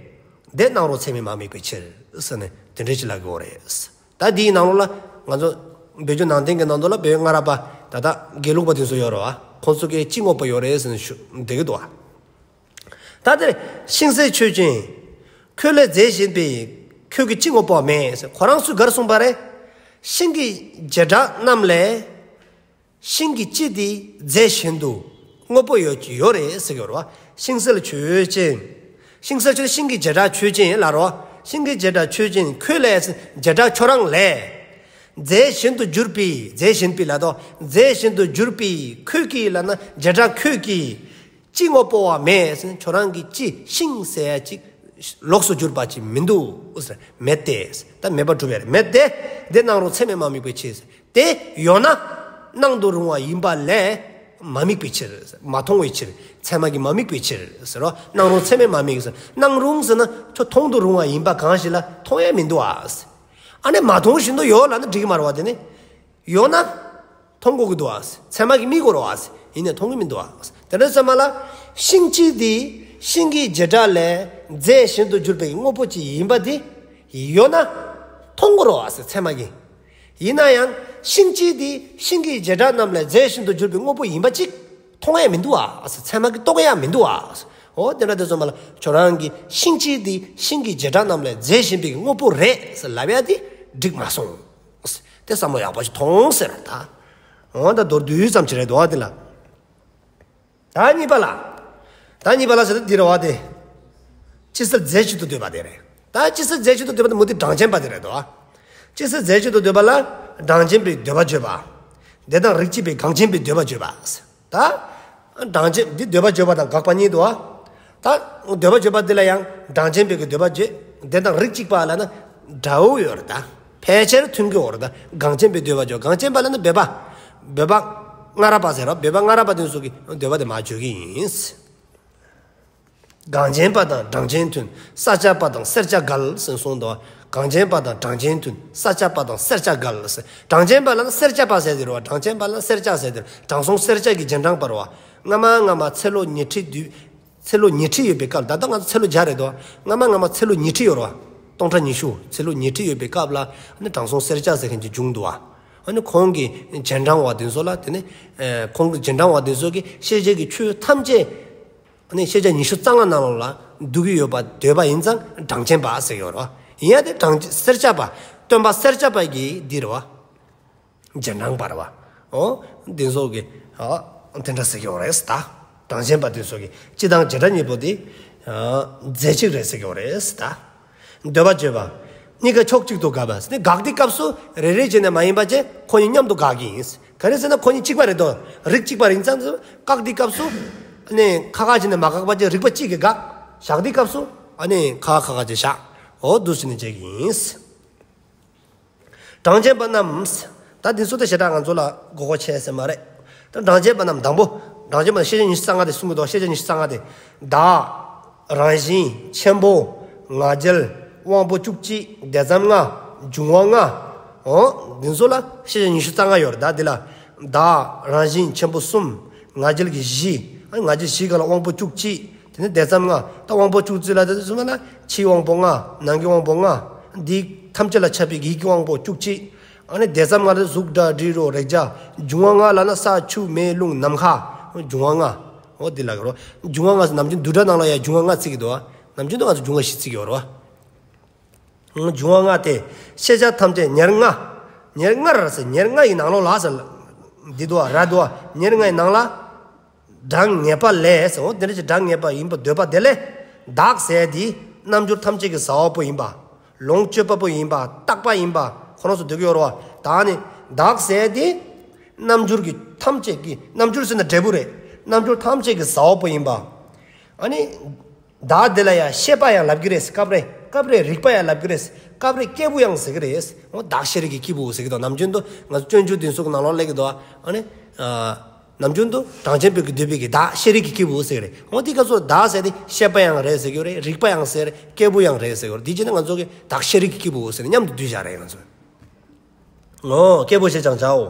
དེ་སྣང་རུང་ཚད་མས་མ་དམིགས་པའི་ཕྱིར། ཟེར་ནས་དེ་འདྲ་ཅིག་ལབ་ཀྱི་ཡོད་རེད། ད་འདིའི་ནང་ལོགས་ལ་ང་ཚོ་བོད་བརྒྱུད་ནང་བསྟན་གྱི་ནང་དུ་ལ་བོད་སྔ་རབས་པ་ད་ལྟ་དགེ་ལུགས་པ་དེ་ཚོ་ཡོད་རེད་བ། ཁོང་ཚོ་གིས་སྤྱི་དངོས་པོ་ཡོད་རེད་ཟེར་ནས་ཞུ་བསྡད་ཀྱི་འདུག་བ། ད་དེར་ཤིང་གསལ་ཆོས་ཅན། ཁྱོད་ལས་རྫས་གཞན་པའི། ཁྱོད་ཀྱིས་སྤྱི་དངོས་པོ་མེད་ཟེར། ཁོ་རང་ཚོས་ག་རེ་གསུངས་པ་རེད། ཤིང་གི་བྱེ་བྲག་རྣམས་ལས། ཤིང་གི་སྤྱི་དེ་རྫས་གཞན་དུ་དངོས་པོ་ཡོད་ཀྱི་ཡོད་རེད་ཟེར་གྱི་ཡོད་རེད་བ། ཤིང་གསལ་ཆོས་ཅན། ཤིང་གསལ་ཆོས་ཤིང་གི་བྱེ་བྲག་ཆོས་ཅན་ལ་རོ། ཤིང་གི་བྱེ་བྲག་ཆོས་ཅན་ཁྱོད་ལས་བྱེ་བྲག་ཁྱོད་རང་ལས། རྫས་གཞན་དུ་གྱུར་པའི། རྫས་གཞན་པའི་ལ་དོ། རྫས་གཞན་དུ་གྱུར་པའི་ཁྱོད་ཀྱིས་ལབ་ན་བྱེ་བྲག་ཁྱོད་ཀྱིས། སྤྱི་དངོས་པོ་བ་མེད་ཟེར་ན་ཁྱོད་རང་གི་སྤྱི་ཤིང་ཟེར་ཡ་ཅིག་ལོགས་སུ་གྱུར་པ་ཅིག་མི་འདུག་ཟེར། མེད་དེ། ད་མེད་པར་གྲུབ་པ་རེད། མེད་དེ། དེ་སྣང་རུང་ཚད་མས་མ་དམིགས་པའི་ཕྱིར། དེ་ཡོད་ན་སྣང་དུ་རུང་བ་ཡིན་པ་ལས་མ་དམིགས་པའི་ཕྱིར། མ་མཐོང་བའི་ཕྱིར། ཚད་མ་གིས་མ་དམིགས་པའི་ཕྱིར་ཟེར་རོ། སྣང་རུང་ཚད་མས་མ་དམིགས་ཟེར། སྣང་རུང་ཟེར་ན་ཁྱོད་མཐོང་དུ་རུང་བ་ཡིན་པ་གང་ཞིག་ལ་མཐོང་ཡ་མི་འདུག་ཨ། ཨ་ནི་མ་མཐོང་བཞིན་དུ་ཡོད་ལབ་ན་འགྲིག་གི་མ་རེད་བ། དེ་ནི་ཡོད་ན། མཐོང་དགོས་ཀྱི་འདུག་ཨ། ཚད་མ་གིས་མི་གོ་རོ་ཨ། ཡིན་ནའི་མཐོང་གི་མི་འདུག་ཨ། དེ་འདྲ་ཙམ་མ་ལ་ཤིང་གཅིག་འདི་ཤིང་གི་བྱེ་བྲག་ལས་རྫས་གཞན་དུ་གྱུར་པའི་དངོས་པོ་ཅིག་ཡིན་པ་འདི་ཡོད་ན་མཐོང་དགོས་རོ་ཨ། ཚད་མ་གིས། ཡིན་ན་ཡང་ཤིང་གཅིག་འདི་ཤིང་གི་བྱེ་བྲག་རྣམས་ལས་རྫས་གཞན་དུ་གྱུར་པའི་དངོས་པོ་ཡིན་པ་ཅིག་མཐོང་ཡ་མི་འདུག་ཨ། ཚད་མ་གིས་རྟོགས་ཡ་མི་འདུག་ཨ། འོ་དེ་འདྲ་དེ་ཙམ་མ་ལ་ཁྱོད་རང་གིས་ཤིང་གཅིག་འདི་ཤིང་གི་བྱེ་བྲག་རྣམས་ལས་རྫས་གཞན་པའི་དངོས་པོ་རེད་ཟེར་ལབ་ཡ་དེ་འགྲིག་མ་སོང་། དེ་བསམ་བློ་ཡག་པོ་ཞིག་ཐོངས་ཟེར་ད། འོ་ད་མདོར་བསྡུས་ཙམ་ཅིག་རེད་འདུག་ཨ་དེ་ལ། ད་གཉིས་པ་ལ། ད་གཉིས་པ་ལ་ཟེར་ཏེ་འདི་རེད་བ་དེ། སྤྱི་གསལ་རྫས་གཅིག་ཏུ་འདོད་པ་དེ་རེད། ད་སྤྱི་གསལ་རྫས་གཅིག་ཏུ་འདོད་པ་དེ་མུ་སྟེགས་གྲངས་ཅན་པ་དེ་རེད་དོ། སྤྱི་གསལ་རྫས་གཅིག་ཏུ་འདོད་པ་ལ་གྲངས་ཅན་པའི་འདོད་པ་བརྗོད་པ། དེ་དང་རིགས་གཅིག་པའི་འགངས་ཅན་པའི་འདོད་པ་བརྗོད་པ། ད་གྲངས་ཅན་འདི་འདོད་པ་བརྗོད་པ་དང་དགག་པ་གཉིས་འདུག་ཨ། ད་འདོད་པ་བརྗོད་པ་འདི་ལ་ཡང་གྲངས་ཅན་པའི་གི་འདོད་པ་བརྗོད། དེ་དང་རིགས་གཅིག་པ་ལ་ན་འདྲ་བོ་ཡོད་རེད་ད། ཕལ་ཆེར་མཐུན་གྱི་ཡོད་རེད་ད། འགངས་ཅན་པའི་འདོད་པ་བརྗོད། འགངས་ཅན་པ་ལ་ན་བོད་པ། བོད་པ་སྔ་རབས་པ་ཟེར་རོ། བོད་པ་སྔ་རབས་པ་དེ་ཚོ་གི་འདོད་པ་དེ་མར་བརྗོད་ཀྱི་ཡིན། འགངས་ཅན་པ་དང་གྲངས་ཅན་མཐུན། ས་སྐྱ་པ་དང་སེར་སྐྱ་འགལ་ཟེར་གསུངས་འདུག། འགངས་ཅན་པ་དང་གྲངས་ཅན་མཐུན། ས་སྐྱ་པ་དང་སེར་སྐྱ་འགལ་ཟེར། གྲངས་ཅན་པ་ལ་ན་སེར་སྐྱ་པ་ཟེར་དེ་རེད་བ། གྲངས་ཅན་པ་ལ་ན་སེར་སྐྱ་ཟེར་དེ་རེད། དྲང་སྲོང་སེར་སྐྱ་གི་རྗེས་འབྲང་པ་རེད་བ། སྔ་མ་སྔ་མ་ཚེ་ལོ་ཉི་ཁྲི་བདུན། ཚེ་ལོ་ཉི་ཁྲི་ཡོད་པའི་སྐབས། ད་ལྟ་ང་ཚོ་ཚེ་ལོ་བརྒྱ་རེད་དོ། སྔ་མ་སྔ་མ་ཚེ་ལོ་ཉི་ཁྲི་ཡོད་རེད་བ། སྟོང་ཕྲག་ཉི་ཤུ། ཚེ་ལོ་ཉི་ཁྲི་ཡོད་པའི་སྐབས་ལ་ནི་དྲང་སྲོང་སེར་སྐྱ་ཟེར་མཁན་ཅིག་བྱུང་འདུག་བ། ཨ་ནི་ཁོང་གི་རྗེས་འབྲང་བ་དེ་ཚོ་ལ་དེ་ནི་ཨེ་ཁོང་གི་རྗེས་འབྲང་བ་དེ་ཚོ་གིས་ཤེས་བྱའི་གི་ཆོས་ཐམས་ཅད་ཨ་ནི་ཤེས་བྱ་ཉི་ཤུ་རྩ་ལྔ་ནང་ལོགས་ལ་འདུ་གི་ཡོད་པ་འདོད་པ་ཡིན་ཙང་གྲངས་ཅན་པ་ཟེར་གྱི་ཡོད་རེད་བ། ཡིན་ཡ་དེ་གྲངས་ཅན་སེར་སྐྱ་པ། སྟོན་པ་སེར་སྐྱ་པ་གི་འདི་རེད་བ། རྗེས་འབྲང་པ་རེད་བ། འོ། འདི་ཚོ་གི། ཨ། དེ་འདྲ་ཟེར་གྱི་ཡོད་རེད་ད། གྲངས་ཅན་པ་དེ་ཚོ་གི། སྤྱི་དང་བྱེ་བྲག་གཉིས་པོ་དེ། ཨ། རྫས་གཅིག་རེད་ཟེར་གྱི་ཡོད་རེད་ད། འདོད་པ་བརྗོད་པ། གཉིས་ཀ་ཕྱོགས་གཅིག་ཏུ་དགག་པ། དེ་དགག་དུས་སྐབས་སུ་རེ་རེ་བྱས་ནས་མ་ཡིན་པ་བྱས་ཁོ་གཉིས་མཉམ་དུ་དགག་གི་ཡིན། ག་རེ་ཟེར་ན་ཁོ་གཉིས་གཅིག་པ་རེད་དོ། རིགས་གཅིག་པ་རེད་ཙང་། བཀག་དུས་སྐབས་སུ། ཨ་ནི་ཁ་ཁ་བྱས་ནས་མ་དགག་པ་བྱས་རིགས་པ་གཅིག་གིས་དགག། བཞག་དུས་སྐབས་སུ། ཨ་ནི་ཁ་ཁ་ཁ་བྱས་བཞག། འོ་འདུག་སེ་ནས་བྱེད་ཀྱི་ཡིན། གྲངས་ཅན་པ་རྣམས། ད་འདི་ཚོ་དེ་ཞེ་དྲག་ང་ཚོ་ལ་དགོས་མཁོ་ཆེ་ས་མ་རེད། ད་གྲངས་ཅན་པ་རྣམས་དང་པོ། གྲངས་ཅན་པ་ཤེས་བྱ་ཉི་ཤུ་རྩ་ལྔ་དེ་གསུང་གི་འདུག། ཤེས་བྱ་ཉི་ཤུ་རྩ་ལྔ་དེ། བདག་རང་བཞིན། ཆེན་པོ། ང་རྒྱལ། དབང་པོ་བཅུ་གཅིག། དེ་ཙམ་ལྔ། འབྱུང་བ་ལྔ། འོ། འདི་ཚོ་ལ་ཤེས་བྱ་ཉི་ཤུ་རྩ་ལྔ་ཡོད་རེད། ད་འདི་ལ། བདག་རང་བཞིན་ཆེན་པོ་གསུམ། ང་རྒྱལ་གྱི་བཞི། ཨ་ནི་ང་རྒྱལ་བཞི་ག་ལ་དབང་པོ་བཅུ་གཅིག། དེ་ནས་དེ་ཙམ་ལྔ། ད་དབང་པོ་བཅུ་གཅིག་ལ་དེ་ཚོ་ལ་ཕྱིའི་དབང་པོ་ལྔ། ནང་གི་དབང་པོ་ལྔ། འདི་ཐམས་ཅད་ལ་ཁྱབ་པའི་ཡིད་ཀྱི་དབང་པོ་བཅུ་གཅིག། ཨ་ནི་དེ་ཙམ་ལྔ་ལ་གཟུགས་སྒྲ་དྲི་རོ་རེག་བྱ། འབྱུང་བ་ལྔ་ལ་ན་ས་ཆུ་མེ་རླུང་ནམ་མཁའ། འབྱུང་བ་ལྔ། འོ་འདི་ལ་གི་རོ། འབྱུང་བ་ལྔ་ཟེར་ནམ་རྒྱུན་བསྡུས་གྲྭ་ནང་ལ་ཡང་འབྱུང་བ་ལྔ་བརྩི་གི་འདུག་བ། ནམ་རྒྱུན་དུ་ང་ཚོ་འབྱུང་བ་བཞི་བརྩི་གི་ཡོད་རེད་བ། འབྱུང་བ་ལྔ་སྟེ། ཤེས་བྱ་ཐམས་ཅད་ཉེར་ལྔ། ཉེར་ལྔར་ཟེར། ཉེར་ལྔ་ཡི་ནང་ལོགས་ལ་ཟེར། འདི་འདུག་བ། ར་འདུག་བ། ཉེར་ལྔ་ཡི་ནང་ལ། སྒྲ་ངེས་པ་ལས་ཟེར། འོ་དེ་འདྲ་ཅིག་སྒྲ་ངེས་པ་ཡིན་པར་འདོད་པ་དེ་ལས། བདག་ཟེར་དེ་རྣམ་འགྱུར་ཐམས་ཅད་ཀྱི་ཟ་བ་པོ་ཡིན་པ། ལོངས་སྤྱོད་པ་པོ་ཡིན་པ། རྟག་པ་ཡིན་པ། ཁོ་རང་ཚོ་འདོད་ཀྱི་ཡོད་རེད་བ། ད་ནི་བདག་ཟེར་དེ་རྣམ་འགྱུར་གྱི་ཐམས་ཅད་ཀྱི། རྣམ་འགྱུར་ཟེར་ན་འབྲས་བུ་རེད། རྣམ་འགྱུར་ཐམས་ཅད་ཀྱི་ཟ་བ་པོ་ཡིན་པ། ཨ་ནི། བདག་དེ་ལ་ཡང་ཤེས་པ་ཡང་ལབ་ཀྱི་རེད། སྐབས་རེ་སྐབས་རེ་རིག་པ་ཡང་ལབ་ཀྱི་རེད། སྐབས་རེ་སྐྱེས་བུ་ཡང་ཟེར་གྱི་རེད། འོ་བདག་ཤེས་རིག་གི་སྐྱེས་བུ་ཟེར་གྱི་འདུག། ནམ་རྒྱུན་དུ་ང་ཚོ་སྤྱོད་འཇུག་འདི་ཚོ་གི་ནང་ལོགས་སླེབས་ཀྱི་འདུག། ཨ་ནི། ཨ། ནམ་རྒྱུན་དུ་གྲངས་ཅན་པའི་གི་འདོད་པའི་གི་བདག་ཤེས་རིག་གི་སྐྱེས་བུ་ཟེར་གྱི་རེད། འོ་དེ་སྐབས་སུ་བདག་ཟེར་དེ་ཤེས་པ་ཡང་རེད་ཟེར་གྱི་རེད། རིག་པ་ཡང་ཟེར། སྐྱེས་བུ་ཡང་རེད་ཟེར་གྱི་རེད། དེ་བྱས་ན་ང་ཚོ་གི་བདག་ཤེས་རིག་གི་སྐྱེས་བུ་ཟེར་ནས་མཉམ་དུ་བསྡུས་བཞག་རེད་ང་ཚོ། འོ། སྐྱེས་བུ་ཞེས་ཀྱང་བྱའོ།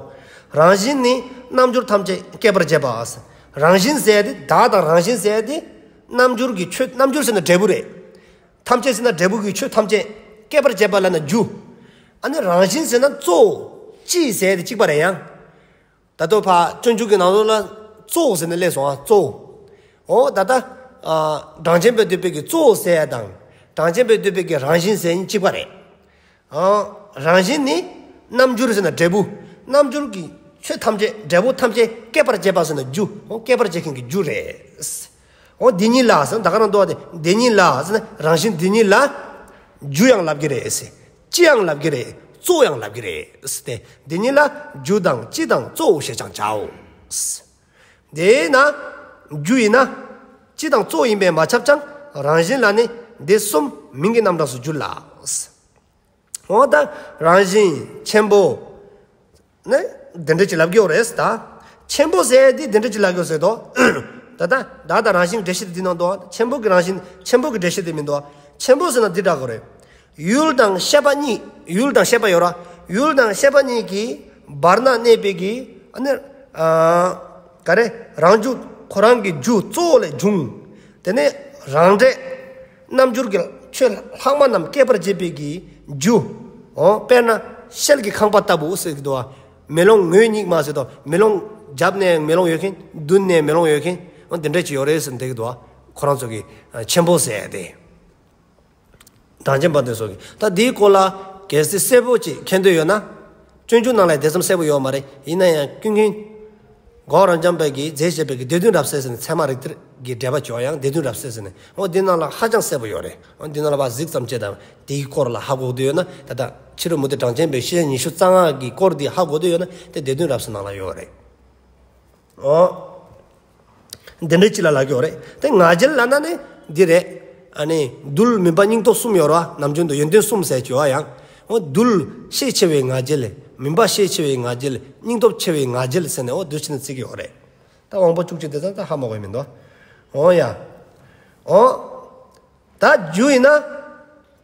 རང་བཞིན་ནི་རྣམ་འགྱུར་ཐམས་ཅད་སྐྱེད་པར་བྱེད་པ། རང་བཞིན་ཟེར་དེ་བདག་དང་རང་བཞིན་ཟེར་དེ་རྣམ་འགྱུར་གྱི་ཆོས། རྣམ་འགྱུར་ཟེར་ན་འབྲས་བུ་རེད། ཐམས་ཅད་ཟེར་ན་འབྲས་བུ་གི་ཆོས་ཐམས་ཅད་སྐྱེད་པར་བྱེད་པ་ལབ་ན་རྒྱུ། ཨ་ནི་རང་བཞིན་ཟེར་ན་གཙོ་བོ། སྤྱི་ཟེར་དེ་གཅིག་པ་རེད་ཡང་། ད་ལྟ་ཕར་སྤྱོད་འཇུག་གི་ནང་ལོགས་ལ་གཙོ་བོ་ཟེར་ནས་སླེབས་སོང་ཨ། གཙོ་བོ། འོ་ད་ལྟ། ཨ། གྲངས་ཅན་པའི་འདོད་པའི་གི་གཙོ་བོ་ཟེར་ཡ་དང་། གྲངས་ཅན་པའི་འདོད་པའི་གི་རང་བཞིན་ཟེར་ཡ་གཉིས་གཅིག་པ་རེད། ཨ། རང་བཞིན་ནི་རྣམ་འགྱུར་ཟེར་ན་འབྲས་བུ། རྣམ་འགྱུར་གྱི་ཆོས་ཐམས་ཅད། འབྲས་བུ་ཐམས་ཅད་སྐྱེད་པར་བྱེད་པ་ཟེར་ན་རྒྱུ། འོ་སྐྱེད་པར་བྱེད་མཁན་གྱི་རྒྱུ་རེད། འོ་འདི་གཉིས་ལ་ཟེར་ན་ད་ག་རང་འདུག་བ། དེ་འདི་གཉིས་ལ་ཟེར་ན་རང་བཞིན་འདི་གཉིས་ལ་རྒྱུ་ཡང་ལབ་ཀྱི་རེད། སྤྱི་ཡང་ལབ་ཀྱི་རེད། གཙོ་ཡང་ལབ་ཀྱི་རེད། དེ་འདི་གཉིས་ལ་རྒྱུ་དང་སྤྱི་དང་གཙོ་བོ་ཞེས་ཀྱང་བྱའོ། དེས་ན་རྒྱུ་ཡིན་ན་སྤྱི་དང་གཙོ་ཡིན་པས་མ་ཁྱབ་ཀྱང་། རང་བཞིན་ལ་ནི་འདི་གསུམ་མིང་གི་རྣམ་གྲངས་སུ་འགྱུར་ལ། འོ་ད་རང་བཞིན་ཆེན་པོ་ནི་དེ་འདྲ་ཅིག་ལབ་ཀྱི་ཡོད་རེད་ད། ཆེན་པོ་ཟེར་དེ་དེ་འདྲ་ཅིག་ལབ་ཀྱི་ཡོད་ཟེར་དོ། ད་ད་ད་ད་རང་བཞིན་འགྲེལ་བཤད་དེ་འདི་ནང་དུ་ཆེན་པོ་གི་རང་བཞིན། ཆེན་པོ་གི་འགྲེལ་བཤད་དེ་མི་འདུག། ཆེན་པོ་ཟེར་ན་འདི་འདྲ་གི་རེད། ཡུལ་དང་ཤེས་པ་གཉིས། ཡུལ་དང་ཤེས་པ་ཡོད་ར། ཡུལ་དང་ཤེས་པ་གཉིས་ཀྱི་བར་ན་གནས་པའི་གི་ ཨ་ནི་ཨ་ག་རེ་རང་རྒྱུ་ཁོ་རང་གི་རྒྱུ་གཙོ་བོ་ལས་བྱུང་། དེ་ནས་རང་འབྲས་རྣམ་འགྱུར་གྱི་ཆོས་ལྷག་མ་རྣམས་སྐྱེད་པར་བྱེད་པའི་གི་རྒྱུ། འོ་དཔེར་ན་ཤེལ་གྱི་ཁང་པ་ལྟ་བུ་ཟེར་གྱི་འདུག་བ། མེ་ལོང་ངོས་གཉིས་མ་ཟེར་དོ། མེ་ལོང་རྒྱབ་ནས་མེ་ལོང་ཡོད་མཁན། མདུན་ནས་མེ་ལོང་ཡོད་མཁན། འོ་འདི་འདྲ་ཅིག་ཡོད་རེད་ཟེར་འདི་གི་འདུག་བ། ཁོ་རང་ཚོ་གི་ཨ་ཆེན་པོ་ཟེར་ཏེ། གྲངས་ཅན་པ་དེ་ཚོ་གི། ད་འདིའི་སྐོར་ལ་གལ་སྲིད་གསལ་པོ་ཅིག་མཁྱེན་འདོད་ཡོད་ན། སྤྱོད་འཇུག་ནང་ལ་དེ་ཙམ་གསལ་པོ་ཡོད་མ་རེད། ཡིན་ན་ཡང་ཀུན་མཁྱེན་གོ་རབ་འབྱམས་པའི་གི་མཛད་བྱས་པའི་གི་སྡེ་བདུན་རབ་གསལ་ཟེར་ནས་ཚད་མ་རིགས་གཏེར་གྱི་འགྲེལ་པ་ཅིག་ཡོད་ཡང་སྡེ་བདུན་རབ་གསལ་ཟེར་ནས། འོ་འདི་ནང་ལ་ཧ་ཅང་གསལ་པོ་ཡོད་རེད། འོ་འདི་ནང་ལ་ཕར་གཟིགས་ཙམ་བྱས་དང་དེའི་སྐོར་ལ་ཧ་གོ་འདོད་ཡོད་ན། ད་ལྟ་ཕྱི་རོལ་མུ་སྟེགས་གྲངས་ཅན་པའི་བཤེས་གཉེན་ཉི་ཤུ་རྩ་ལྔ་གི་སྐོར་འདི་ཧ་གོ་འདོད་ཡོད་ན་དེ་སྡེ་བདུན་རབ་གསལ་ནང་ལ་ཡོད་རེད། འོ། འདི་འདྲའི་ཅིག་ལ་ལབ་ཀྱི་ཡོད་རེད། དེ་ང་རྒྱལ་ལབ་ན་ནི་འདི་རེད། ཨ་ནི་རྡུལ་མུན་པ་སྙིང་སྟོབས་གསུམ་ཡོད་རེད་བ། ནམ་རྒྱུན་དུ་ཡོན་ཏན་གསུམ་ཟེར་གྱི་ཡོད་ཡང་། འོ་རྡུལ་ཤས་ཆེ་བའི་ང་རྒྱལ། མུན་པ་ཤས་ཆེ་བའི་ང་རྒྱལ། སྙིང་སྟོབས་ཆེ་བའི་ང་རྒྱལ་ཟེར་ནས་འོ་འདུ་བྱེད་ནས་བརྩི་གི་ཡོད་རེད། ད་དབང་པོ་བཅུ་གཅིག་དེ་ཚོ་ད་ཧ་མ་གོ་ཡི་མི་འདུག་འོ་ཡ། འོ། ད་རྒྱུ་ཡིན་ན།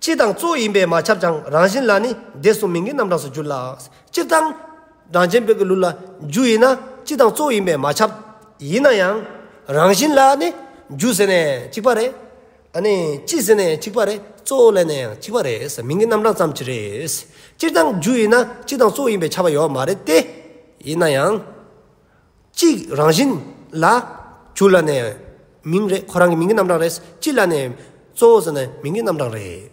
སྤྱི་དང་གཙོ་བོ་ཡིན་པས་མ་ཁྱབ་ཀྱང་རང་བཞིན་ལ་ནི་དེ་གསུམ་མིང་གི་རྣམ་གྲངས་སུ་འགྱུར་ལ། སྤྱིར་བཏང་གྲངས་ཅན་པའི་གི་ལུགས་ལ་རྒྱུ་ཡིན་ན་སྤྱི་དང་གཙོ་བོ་ཡིན་པས་མ་ཁྱབ། ཡིན་ན་ཡང་རང་བཞིན་ལ་ནི་རྒྱུ་ཟེར་ནས་གཅིག་པ་རེད། ཨ་ནི་སྤྱི་ཟེར་ནས་གཅིག་པ་རེད། གཙོ་བོ་ལབ་ནས་ཡང་གཅིག་པ་རེད། མིང་གི་རྣམ་གྲངས་ཙམ་ཅིག་རེད། སྤྱིར་བཏང་རྒྱུ་ཡིན་ན་སྤྱི་དང་གཙོ་བོ་ཡིན་པས་ཁྱབ་པ་ཡོད་མ་རེད་དེ། ཡིན་ན་ཡང་། གཅིག་རང་བཞིན་ལ་རྒྱུ་ལབ་ནས་མིང་རེད། ཁོ་རང་གི་མིང་གི་རྣམ་གྲངས་རེད། སྤྱི་ལབ་ནས་གཙོ་བོ་ཟེར་ནས་མིང་གི་རྣམ་གྲངས་རེད།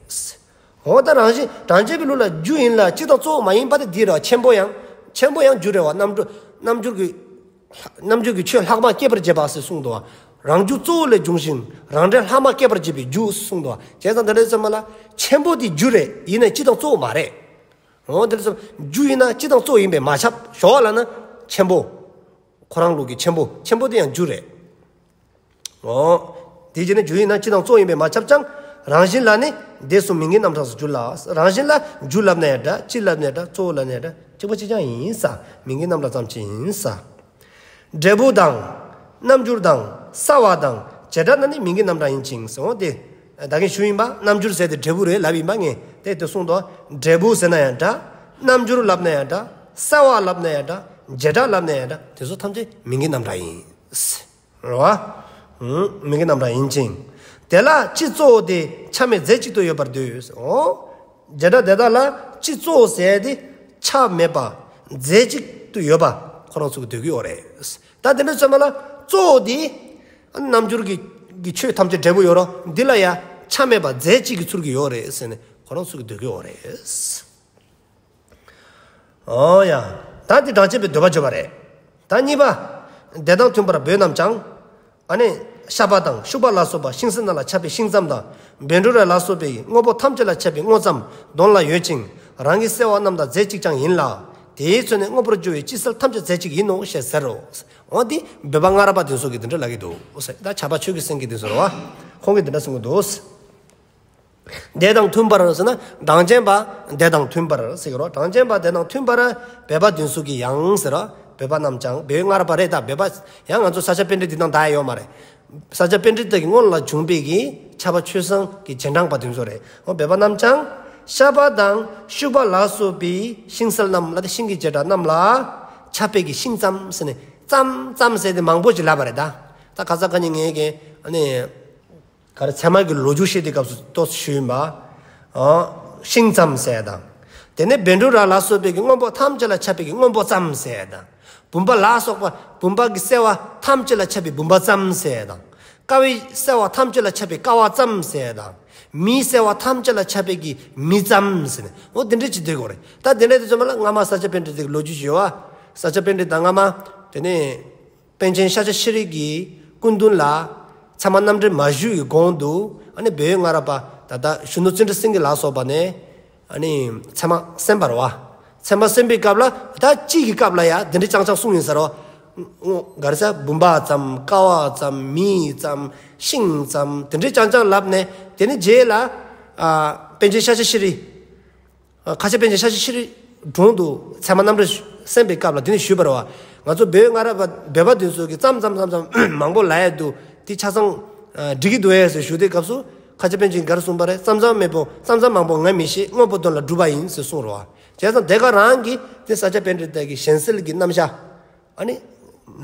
འོ་ད་རང་བཞིན་གྲངས་ཅན་པའི་ལུགས་ལ་རྒྱུ་ཡིན་ལ་སྤྱི་དང་གཙོ་བོ་མ་ཡིན་པ་དེ་འདི་རེད་བ། ཆེན་པོ་ཡང་ཆེན་པོ་ཡང་རྒྱུ་རེད་བ། རྣམ་འགྱུར་རྣམ་འགྱུར་གྱི་རྣམ་འགྱུར་གྱི་ཆོས་ལྷག་མ་སྐྱེད་པར་བྱེད་པ་ཟེར་གསུངས་འདུག་བ། རང་རྒྱུ་གཙོ་བོ་ལས་བྱུང་ཞིང་རང་འབྲས་ལྷག་མ་སྐྱེད་པར་བྱེད་པའི་རྒྱུ་གསུངས་འདུག་བ། བྱས་ཙང་དེ་འདྲ་ཙམ་མ་ལ་ཆེན་པོ་དེ་རྒྱུ་རེད། ཡིན་ནའི་སྤྱི་དང་གཙོ་བོ་མ་རེད། འོ་དེ་ལ་སོགས་རྒྱུ་ཡིན་ན་སྤྱི་དང་གཙོ་བོ་ཡིན་པས་མ་ཁྱབ། ཞོག་ལབ་ན་ཆེན་པོ། ཁོ་རང་ལུགས་ཀྱི་ཆེན་པོ། ཆེན་པོ་དེ་ཡང་རྒྱུ་རེད། འོ། དེ་བྱས་ནས་རྒྱུ་ཡིན་ན་སྤྱི་དང་གཙོ་བོ་ཡིན་པས་མ་ཁྱབ་ཀྱང་། རང་བཞིན་ལ་ནི་དེ་གསུམ་མིང་གི་རྣམ་གྲངས་སུ་འགྱུར་ལ། རང་བཞིན་ལ་རྒྱུ་ལབ་ན་ཡང་འདྲ། སྤྱི་ལབ་ན་ཡང་འདྲ། གཙོ་བོ་ལབ་ན་ཡང་འདྲ། གཅིག་པ་གཅིག་རྐྱང་ཡིན་ས། མིང་གི་རྣམ་གྲངས་ཙམ་ཅིག་ཡིན་ས། འབྲས་བུ་དང་། རྣམ་འགྱུར་དང་། གསལ་བ་དང་། བྱེ་བྲག་རྣམས་ནི་མིང་གི་རྣམ་གྲངས་ཡིན་ཅིང་ཟེར། འོ་དེ་ད་གིན་ཞུ་ཡིན་པ། རྣམ་འགྱུར་ཟེར་དེ་འབྲས་བུ་རེད་ལབ་ཡིན་པ་ངས། དེ་དེ་གསུངས་ཏོ། འབྲས་བུ་ཟེར་ན་ཡང་འདྲ། རྣམ་འགྱུར་ལབ་ན་ཡང་འདྲ། གསལ་བ་ལབ་ན་ཡང་འདྲ། བྱེ་བྲག་ལབ་ན་ཡང་འདྲ། དེ་ཚོ་ཐམས་ཅད་མིང་གི་རྣམ་གྲངས་ཡིན། རེད་བ། ཧུམ། མིང་གི་རྣམ་གྲངས་ཡིན་ཅིང་། དེ་ལ་སྤྱི་གཙོ་བོ་དེ་ཆ་མེད་རྫས་གཅིག་ཏུ་ཡོད་པར་འདོད། འོ། བྱེ་བྲག་དེ་དག་ལ་སྤྱི་གཙོ་བོ་ཟེར་དེ་ཆ་མེད་པ་རྫས་གཅིག་ཏུ་ཡོད་པ་ཁོ་རང་ཚོ་གི་འདོད་ཀྱི་ཡོད་རེད། ད་དེ་འདྲ་ཚོད་མ་ལ་གཙོ་བོ་དེ་རྣམ་འགྱུར་གྱི་གི་ཆོས་ཐམས་ཅད་འབྲས་བུ་ཡོད་རོ། འདི་ལ་ཡ་ཆ་མེད་པ་རྫས་གཅིག་གི་ཚུལ་གྱི་ཡོད་རེད་ཟེར་ནས་ཁོ་རང་ཚོ་གི་འདོད་ཀྱི་ཡོད་རེད། འོ་ཡ། ད་འདི་གྲངས་ཅན་པའི་འདོད་པ་བརྗོད་པ་རེད། ད་གཉིས་པ། དེ་དང་མཐུན་པར་བོད་རྣམས་ཀྱང་། ཨ་ནི་ཤ་པ་དང་ཤུག་པ་ལ་སོགས་པ་ཤིང་སེལ་རྣམས་ལ་ཁྱབ་པའི་ཤིང་ཙམ་དང་། བཻ་ཌཱུརྱ་ལ་སོགས་པའི་དངོས་པོ་ཐམས་ཅད་ལ་ཁྱབ་པའི་དངོས་ཙམ་དོན་ལ་ཡོད་ཅིང་། རང་གི་སེལ་བ་རྣམས་དང་རྫས་གཅིག་ཀྱང་ཡིན་ལ། དེའི་ཚོད་ནི་དངོས་པོར་གྱུར་པའི་སྤྱི་སེལ་ཐམས་ཅད་རྫས་གཅིག་ཡིན་ནོ་ཞེས་ཟེར་རོ། འོ་འདི་བོད་པ་སྔ་རབས་པ་དེ་ཚོ་གིས་དེ་འདྲ་ལབ་ཀྱི་འདུག། ད་ཕྱྭ་པ་ཆོས་ཀྱི་སེང་གེ་དེ་ཚོ་རེད་བ། ཁོང་གིས་དེ་འདྲ་གསུང་གི་འདུག། དེ་དང་མཐུན་པར་ཟེར་ན་གྲངས་ཅན་པ་དེ་དང་མཐུན་པར་ཟེར་གྱི་རོ། གྲངས་ཅན་པ་དེ་དང་མཐུན་པར་བོད་པ་དེ་ཚོ་གིས་ཡང་ཟེར་རོ། བོད་པ་རྣམས་ཀྱང་། བོད་སྔ་རབས་པ་རེད། ད་བོད་པ་ཡང་ང་ཚོ་ས་སྐྱ་པཎྜི་ཏ་འདི་དང་འདྲ་ཡོད་མ་རེད། ས་སྐྱ་པཎྜི་ཏ་གི་སྔོན་ལ་བྱུང་བའི་གི་ཕྱྭ་པ་ཆོས་སེང་གི་རྗེས་འབྲང་པ་དེ་ཚོ་རེད། འོ་བོད་པ་རྣམས་ཀྱང་ཤ་པ་དང་ཤུག་པ་ལ་སོགས་པའི་ཤིང་སེལ་རྣམས་ལ། དེ་ཤིང་གི་བྱེ་བྲག་རྣམས་ལ་ཁྱབ་པའི་གི་ཤིང་ཙམ་ཟེར་ནས། ཙམ་ཙམ་ཟེར་དེ་མང་པོ་ཞིག་ལབ་པ་རེད་ད། ད་ཁ་ས་ཁ་ཉིན་ངས་ཀྱི་ཨ་ནི། ག་རེ་ཚད་མ་གི་ལོ་རྒྱུས་བཤད་དེ་སྐབས་སུ་ཏོག་ཙམ་ཞུས་ཡིན་པ། ཨ། ཤིང་ཙམ་ཟེར་དང་། དེ་ནས་བཻ་ཌཱུརྱ་ལ་སོགས་པའི་གི་དངོས་པོ་ཐམས་ཅད་ལ་ཁྱབ་པའི་གི་དངོས་པོ་ཙམ་ཟེར་དང་། བུམ་པ་ལ་སོགས་པ་བུམ་པ་གི་སེལ་བ་ཐམས་ཅད་ལ་ཁྱབ་པའི་བུམ་པ་ཙམ་ཟེར་དང་། ཀ་བའི་སེལ་བ་ཐམས་ཅད་ལ་ཁྱབ་པའི་ཀ་བ་ཙམ་ཟེར་དང་། མེའི་སེལ་བ་ཐམས་ཅད་ལ་ཁྱབ་པའི་གི་མེ་ཙམ་ཟེར་ནས། འོ་དེ་འདྲ་ཅིག་འདོད་དགོས་རེད། ད་དེ་འདྲ་དེ་ཚོ་མ་ལ་སྔ་མ་ས་སྐྱ་པཎྜི་ཏ་གི་ལོ་རྒྱུས་ཞུ་བ། ས་སྐྱ་པཎྜི་ཏ་སྔ་མ་དེ་ནས། པཎ་ཆེན་ཤཱཀྱ་ཤྲཱི་གི་སྐུ་མདུན་ལ་ཚད་མ་རྣམ་འགྲེལ་མ་ཞུས་ཀྱི་གོང་དུ། ཨ་ནི་བོད་སྔ་རབས་པ་ད་ལྟ་གཞོན་ནུ་ཙནྡྲ་སེང་གེ་ལ་སོགས་པ་ནས་ཨ་ནི་ཚད་མ་གསན་པ་རེད་བ། ཚད་མ་གསན་པའི་སྐབས་ལ་ད་གཅིག་གི་སྐབས་ལ་ཡ་འདི་འདྲ་རྐྱང་རྐྱང་གསུངས་ཡིན་ཟེར་རོ། ག་རེ་ཟེར། བུམ་པ་ཙམ། ཀ་བ་ཙམ། མེ་ཙམ། ཤིང་ཙམ། དེ་འདྲ་རྐྱང་རྐྱང་ལབ་ནས། དེ་ནི་རྗེས་ལ་ཨ་པཎ་ཆེན་ཤཱཀྱ་ཤྲཱི། ཁ་ཆེ་པཎ་ཆེན་ཤཱཀྱ་ཤྲཱི་དྲུང་དུ་ཚད་མ་རྣམ་འགྲེལ་གསན་པའི་སྐབས་ལ་དེ་ནས་ཞུས་པ་རེད་བ། ང་ཚོ་བོད་སྔ་རབས་པ་བོད་པ་དེ་ཚོ་གིས་ཙམ་ཙམ་ཙམ་ཙམ་མང་པོ་ལབ་ཡ་འདུག། དེ་ཆ་ཚང་འགྲིག་གི་འདུག་ཨེ་ཟེར་ཞུ་དུས་སྐབས་སུ་ཁ་ཆེ་པཎ་ཆེན་གྱིས་ག་རེ་གསུངས་པ་རེད། ཙམ་ཙམ་མང་པོ་ཙམ་ཙམ་མང་པོ་ང་མི་ཤེས། དངོས་པོ་དོན་ལ་སྒྲུབ་པ་ཡིན་ཟེར་གསུངས་རེད་བ། བྱས་ཙང་དེ་ག་རང་གིས་དེ་ས་སྐྱ་པཎྜི་ཏ་གི་གཞན་སེལ་གྱི་རྣམ་གཞག་ཨ་ནི་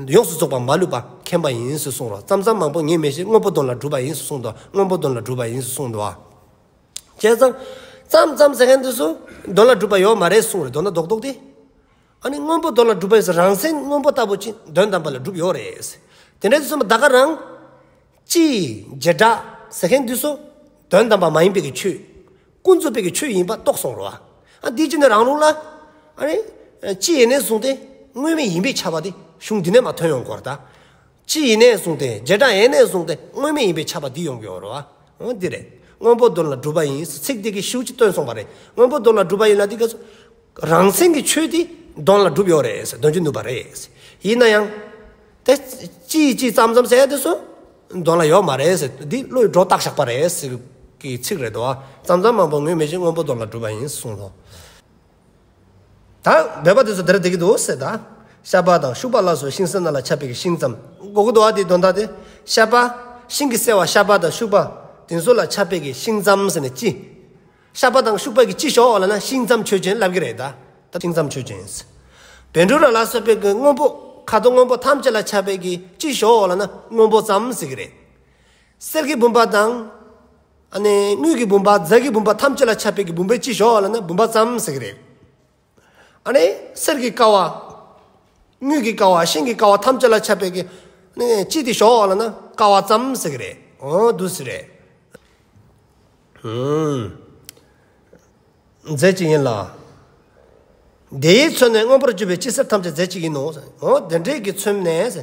ཡོངས་སུ་རྫོགས་པ་མ་ལུས་པ་མཁྱེན་པ་ཡིན་ཟེར་གསུངས་རོ། ཙམ་ཙམ་མང་པོ་ངས་མི་ཤེས། སྔོན་པོ་དོན་ལ་གྲུབ་པ་ཡིན་ཟེར་གསུངས་འདུག། སྔོན་པོ་དོན་ལ་གྲུབ་པ་ཡིན་ཟེར་གསུངས་འདུག། བྱས་ཙང་ཙམ་ཙམ་ཟེར་མཁན་དེ་ཚོ་དོན་ལ་གྲུབ་པ་ཡོད་མ་རེད་གསུངས་རེད། མདོར་ན་རྡོག་རྡོག་དེ། ཨ་ནི་སྔོན་པོ་དོན་ལ་གྲུབ་པ་ཡིན་ཟེར། རང་མཚན་སྔོན་པོ་ལྟ་བུ་ཅིག་དོན་དམ་པ་ལ་གྲུབ་ཡོད་རེད། དེ་འདྲ་དེ་ཚོ་ད་ག་རང་སྤྱིའི་བྱེ་བྲག་ཟེར་མཁན་དེ་ཚོ་དོན་དམ་པ་མ་ཡིན་པའི་གི་ཆོས། ཀུན་རྫོབ་པའི་གི་ཆོས་ཡིན་པ་རྟོགས་སོང་རོ། ཨ་འདི་ཅི་ནས་རང་ལུགས་ལ། ཨ་ནི་སྤྱི་ཡེ་ནས་བཟུང་སྟེ་དངོས་མེད་ཡིན་པས་ཁྱབ་པ་དེ་གཞུང་འདི་ནས་མ་ཐོན་ཡོང་གི་ཡོད་རེད་ད། སྤྱི་ཡེ་ནས་བཟུང་སྟེ་བྱེ་བྲག་ཡེ་ནས་བཟུང་སྟེ་དངོས་མེད་ཡིན་པས་ཁྱབ་པ་འདི་ཡོང་གི་ཡོད་རེད་བ། འོ་འདི་རེད། སྔོན་པོ་དོན་ལ་གྲུབ་པ་ཡིན་ཚིག་འདི་གིས་ཞེ་པོ་ཅིག་སྟོན་སོང་བ་རེད། སྔོན་པོ་དོན་ལ་གྲུབ་པ་ཡིན་ལ་འདི་ག་ཚོ། རང་མཚན་གྱི་ཆོས་དེ་དོན་ལ་གྲུབ་ཡོད་རེད་ཟེར། དོན་བྱེད་ནུས་པ་རེད་ཟེར། ཡིན་ན་ཡང་། དེ་སྤྱིའི་སྤྱི་ཙམ་ཙམ་ཟེར་ཡ་དེ་ཚོ་དོན་ལ་ཡོད་མ་རེད་ཟེར། འདི་བློས་སྒྲོ་བཏགས་བཞག་པ་རེད་ཟེར་གྱི་ཚིག་རེད་དོ། ཙམ་ཙམ་མང་པོ་ངས་མི་ཤེས། སྔོན་པོ་དོན་ལ་གྲུབ་པ་ཡིན་གསུངས་སོ། ད་འདོད་པ་དེ་ཚོ་དེར་བསྡད་ཀྱི་འདུག་ཟེར་ད། ཤ་པ་དང་ཤུག་པ་ལ་སོགས་ཤིང་སེར་སྣ་ལ་ཆགས་པའི་གི་ཤིང་ཙམ། གོ་གི་འདུག་བ། དེའི་དོན་དག་དེ། ཤ་པ། ཤིང་གི་སེར་བ་ཤ་པ་དང་ཤུག་པ། དེ་ཚོ་ལ་ཆགས་པའི་གི་ཤིང་ཙམ་ཟེར་ནས་སྤྱི། ཤ་པ་དང་ཤུག་པ་གི་སྤྱི་ཞོག་ལབ་ན་ཤིང་ཙམ་ཆོས་ཅན་ལབ་ཀྱི་རེད་ད། ད་ཤིང་ཙམ་ཆོས་ཅན་ཟེར། བཻ་ཌཱུརྱ་ལ་སོགས་པའི་གི་སྔོན་པོ། ཁ་དོག་སྔོན་པོ་ཐམས་ཅད་ལ་ཆགས་པའི་གི་སྤྱི་ཞོག་ལབ་ན་སྔོན་པོ་ཙམ་ཟེར་གྱི་རེད། གསེར་གྱི་བུམ་པ་དང་། ཨ་ནི་དངུལ་གྱི་བུམ་པ། རྫ་གྱི་བུམ་པ་ཐམས་ཅད་ལ་ཆགས་པའི་གི་བུམ་པའི་སྤྱི་ཞོག་ལབ་ན་བུམ་པ་ཙམ་ཟེར་གྱི་རེད། ཨ་ནི་གསེར་གྱི་ཀ་བ། དངུལ་གྱི་ཀ་བ། ཤིང་གི་ཀ་བ་ཐམས་ཅད་ལ་ཆགས་པའི་གི་ནི་སྤྱི་དེ་ཞོག་ལབ་ན་ཀ་བ་ཙམ་ཟེར་གྱི་རེད། འོ་འདུག་ཟེར་རེད། ཧུམ། རྫས་གཅིག་ཡིན་ལ། དེའི་མཚོན་ནས་མངོན་པར་གྱུར་པའི་སྤྱི་སེལ་ཐམས་ཅད་རྫས་གཅིག་ཡིན་ནོ། འོ་དེ་འདྲའི་གི་མཚོན་ནས།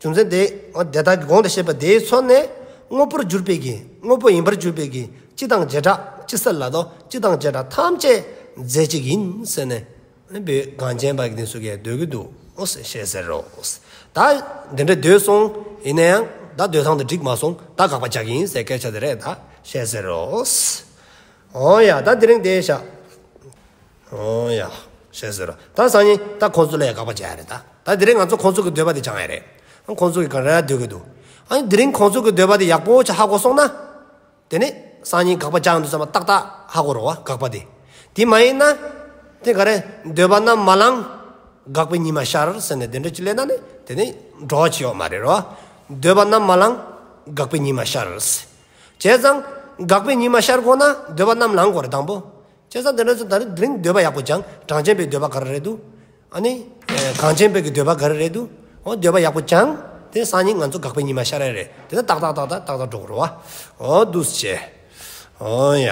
རྒྱུ་མཚན་དེ། འོ་དེ་དག་གི་གོང་དུ་བཤད་པ་དེའི་མཚོན་ནས་མངོན་པར་གྱུར་པའི་གི། དངོས་པོ་ཡིན་པར་གྱུར་པའི་གི་སྤྱི་དང་བྱེ་བྲག་སྤྱི་སེལ་ལ་དོ། སྤྱི་དང་བྱེ་བྲག་ཐམས་ཅད་རྫས་གཅིག་ཡིན་ཟེར་ནས། ཨ་ནི་བོད་གངས་ཅན་པ་གི་དེ་ཚོ་གིས་འདོད་ཀྱི་འདུག། འོ་ཟེར་བཤད་ཟེར་རོ། ད་འདི་འདྲ་འདོད་སོང་། ཡིན་ན་ཡང་ད་འདོད་སྟངས་དེ་འགྲིག་མ་སོང་། ད་དགག་པ་རྒྱག་གི་ཡིན་ཟེར་སྐད་ཆ་དེ་རེད། ད་བཤད་ཟེར་རོ། འོ་ཡ། ད་དེ་རིང་དེ་བཞག། འོ་ཡ། བཤད་ཟེར་རོ། ད་སང་ཉིན་ད་ཁོང་ཚོ་ལ་ཡང་དགག་པ་རྒྱག་ཡ་རེད་ད། ད་དེ་རིང་ང་ཚོ་ཁོང་ཚོ་གི་འདོད་པ་དེ་སྦྱང་ཡ་རེད། ཁོང་ཚོ་གིས་ག་རེ་འདོད་ཀྱི་འདུག། ཨ་ནི་དེ་རིང་ཁོང་ཚོ་གི་འདོད་པ་དེ་ཡག་པོ་ཅིག་ཧ་གོ་སོང་ན། དེ་ནས་སང་ཉིན་དགག་པ་རྒྱག་འདུག་བསམ་པ་ཏག་ཏག་ཧ་གོ་རོ་བ། དགག་པ་དེ། དེ་མ་ཡིན་ན། དེ་ག་རེ། འདོད་པ་རྣམས་མ་བླངས། དགག་པའི་ཉི་མ་ཤར་ཟེར་ནས་དེ་འདྲ་ཅིག་ལས་ན་ནི་དེ་ནི་འགྲོ་བ་ཅིག་ཡོད་མ་རེད་རོ། འདོད་པ་རྣམས་མ་བླངས། དགག་པའི་ཉི་མ་ཤར་ཟེར། བྱས་ཙང་དགག་པའི་ཉི་མ་ཤར་དགོས་ན་འདོད་པ་རྣམས་བླང་དགོས་རེད་དང་པོ། བྱས་ཙང་དེ་འདྲ་ཚོ་ད་རིང་འདོད་པ་ཡག་པོ་སྦྱང་། གྲངས་ཅན་པའི་འདོད་པ་ག་རེ་རེད་འདུག། ཨ་ནི། ཨེ་གངས་ཅན་པའི་གི་འདོད་པ་ག་རེ་རེད་འདུག། འོ་འདོད་པ་ཡག་པོ་སྦྱང་། དེ་སང་ཉིན་ང་ཚོ་དགག་པའི་ཉི་མ་ཤར་ཡ་རེད། དེ་ནས་ཏག་ཏག་ཏག་ཏག་ཏག་ཏག་འགྲོ་དགོས་རེད་བ། འོ་འདུག་སེ་བྱས། འོ་ཡ།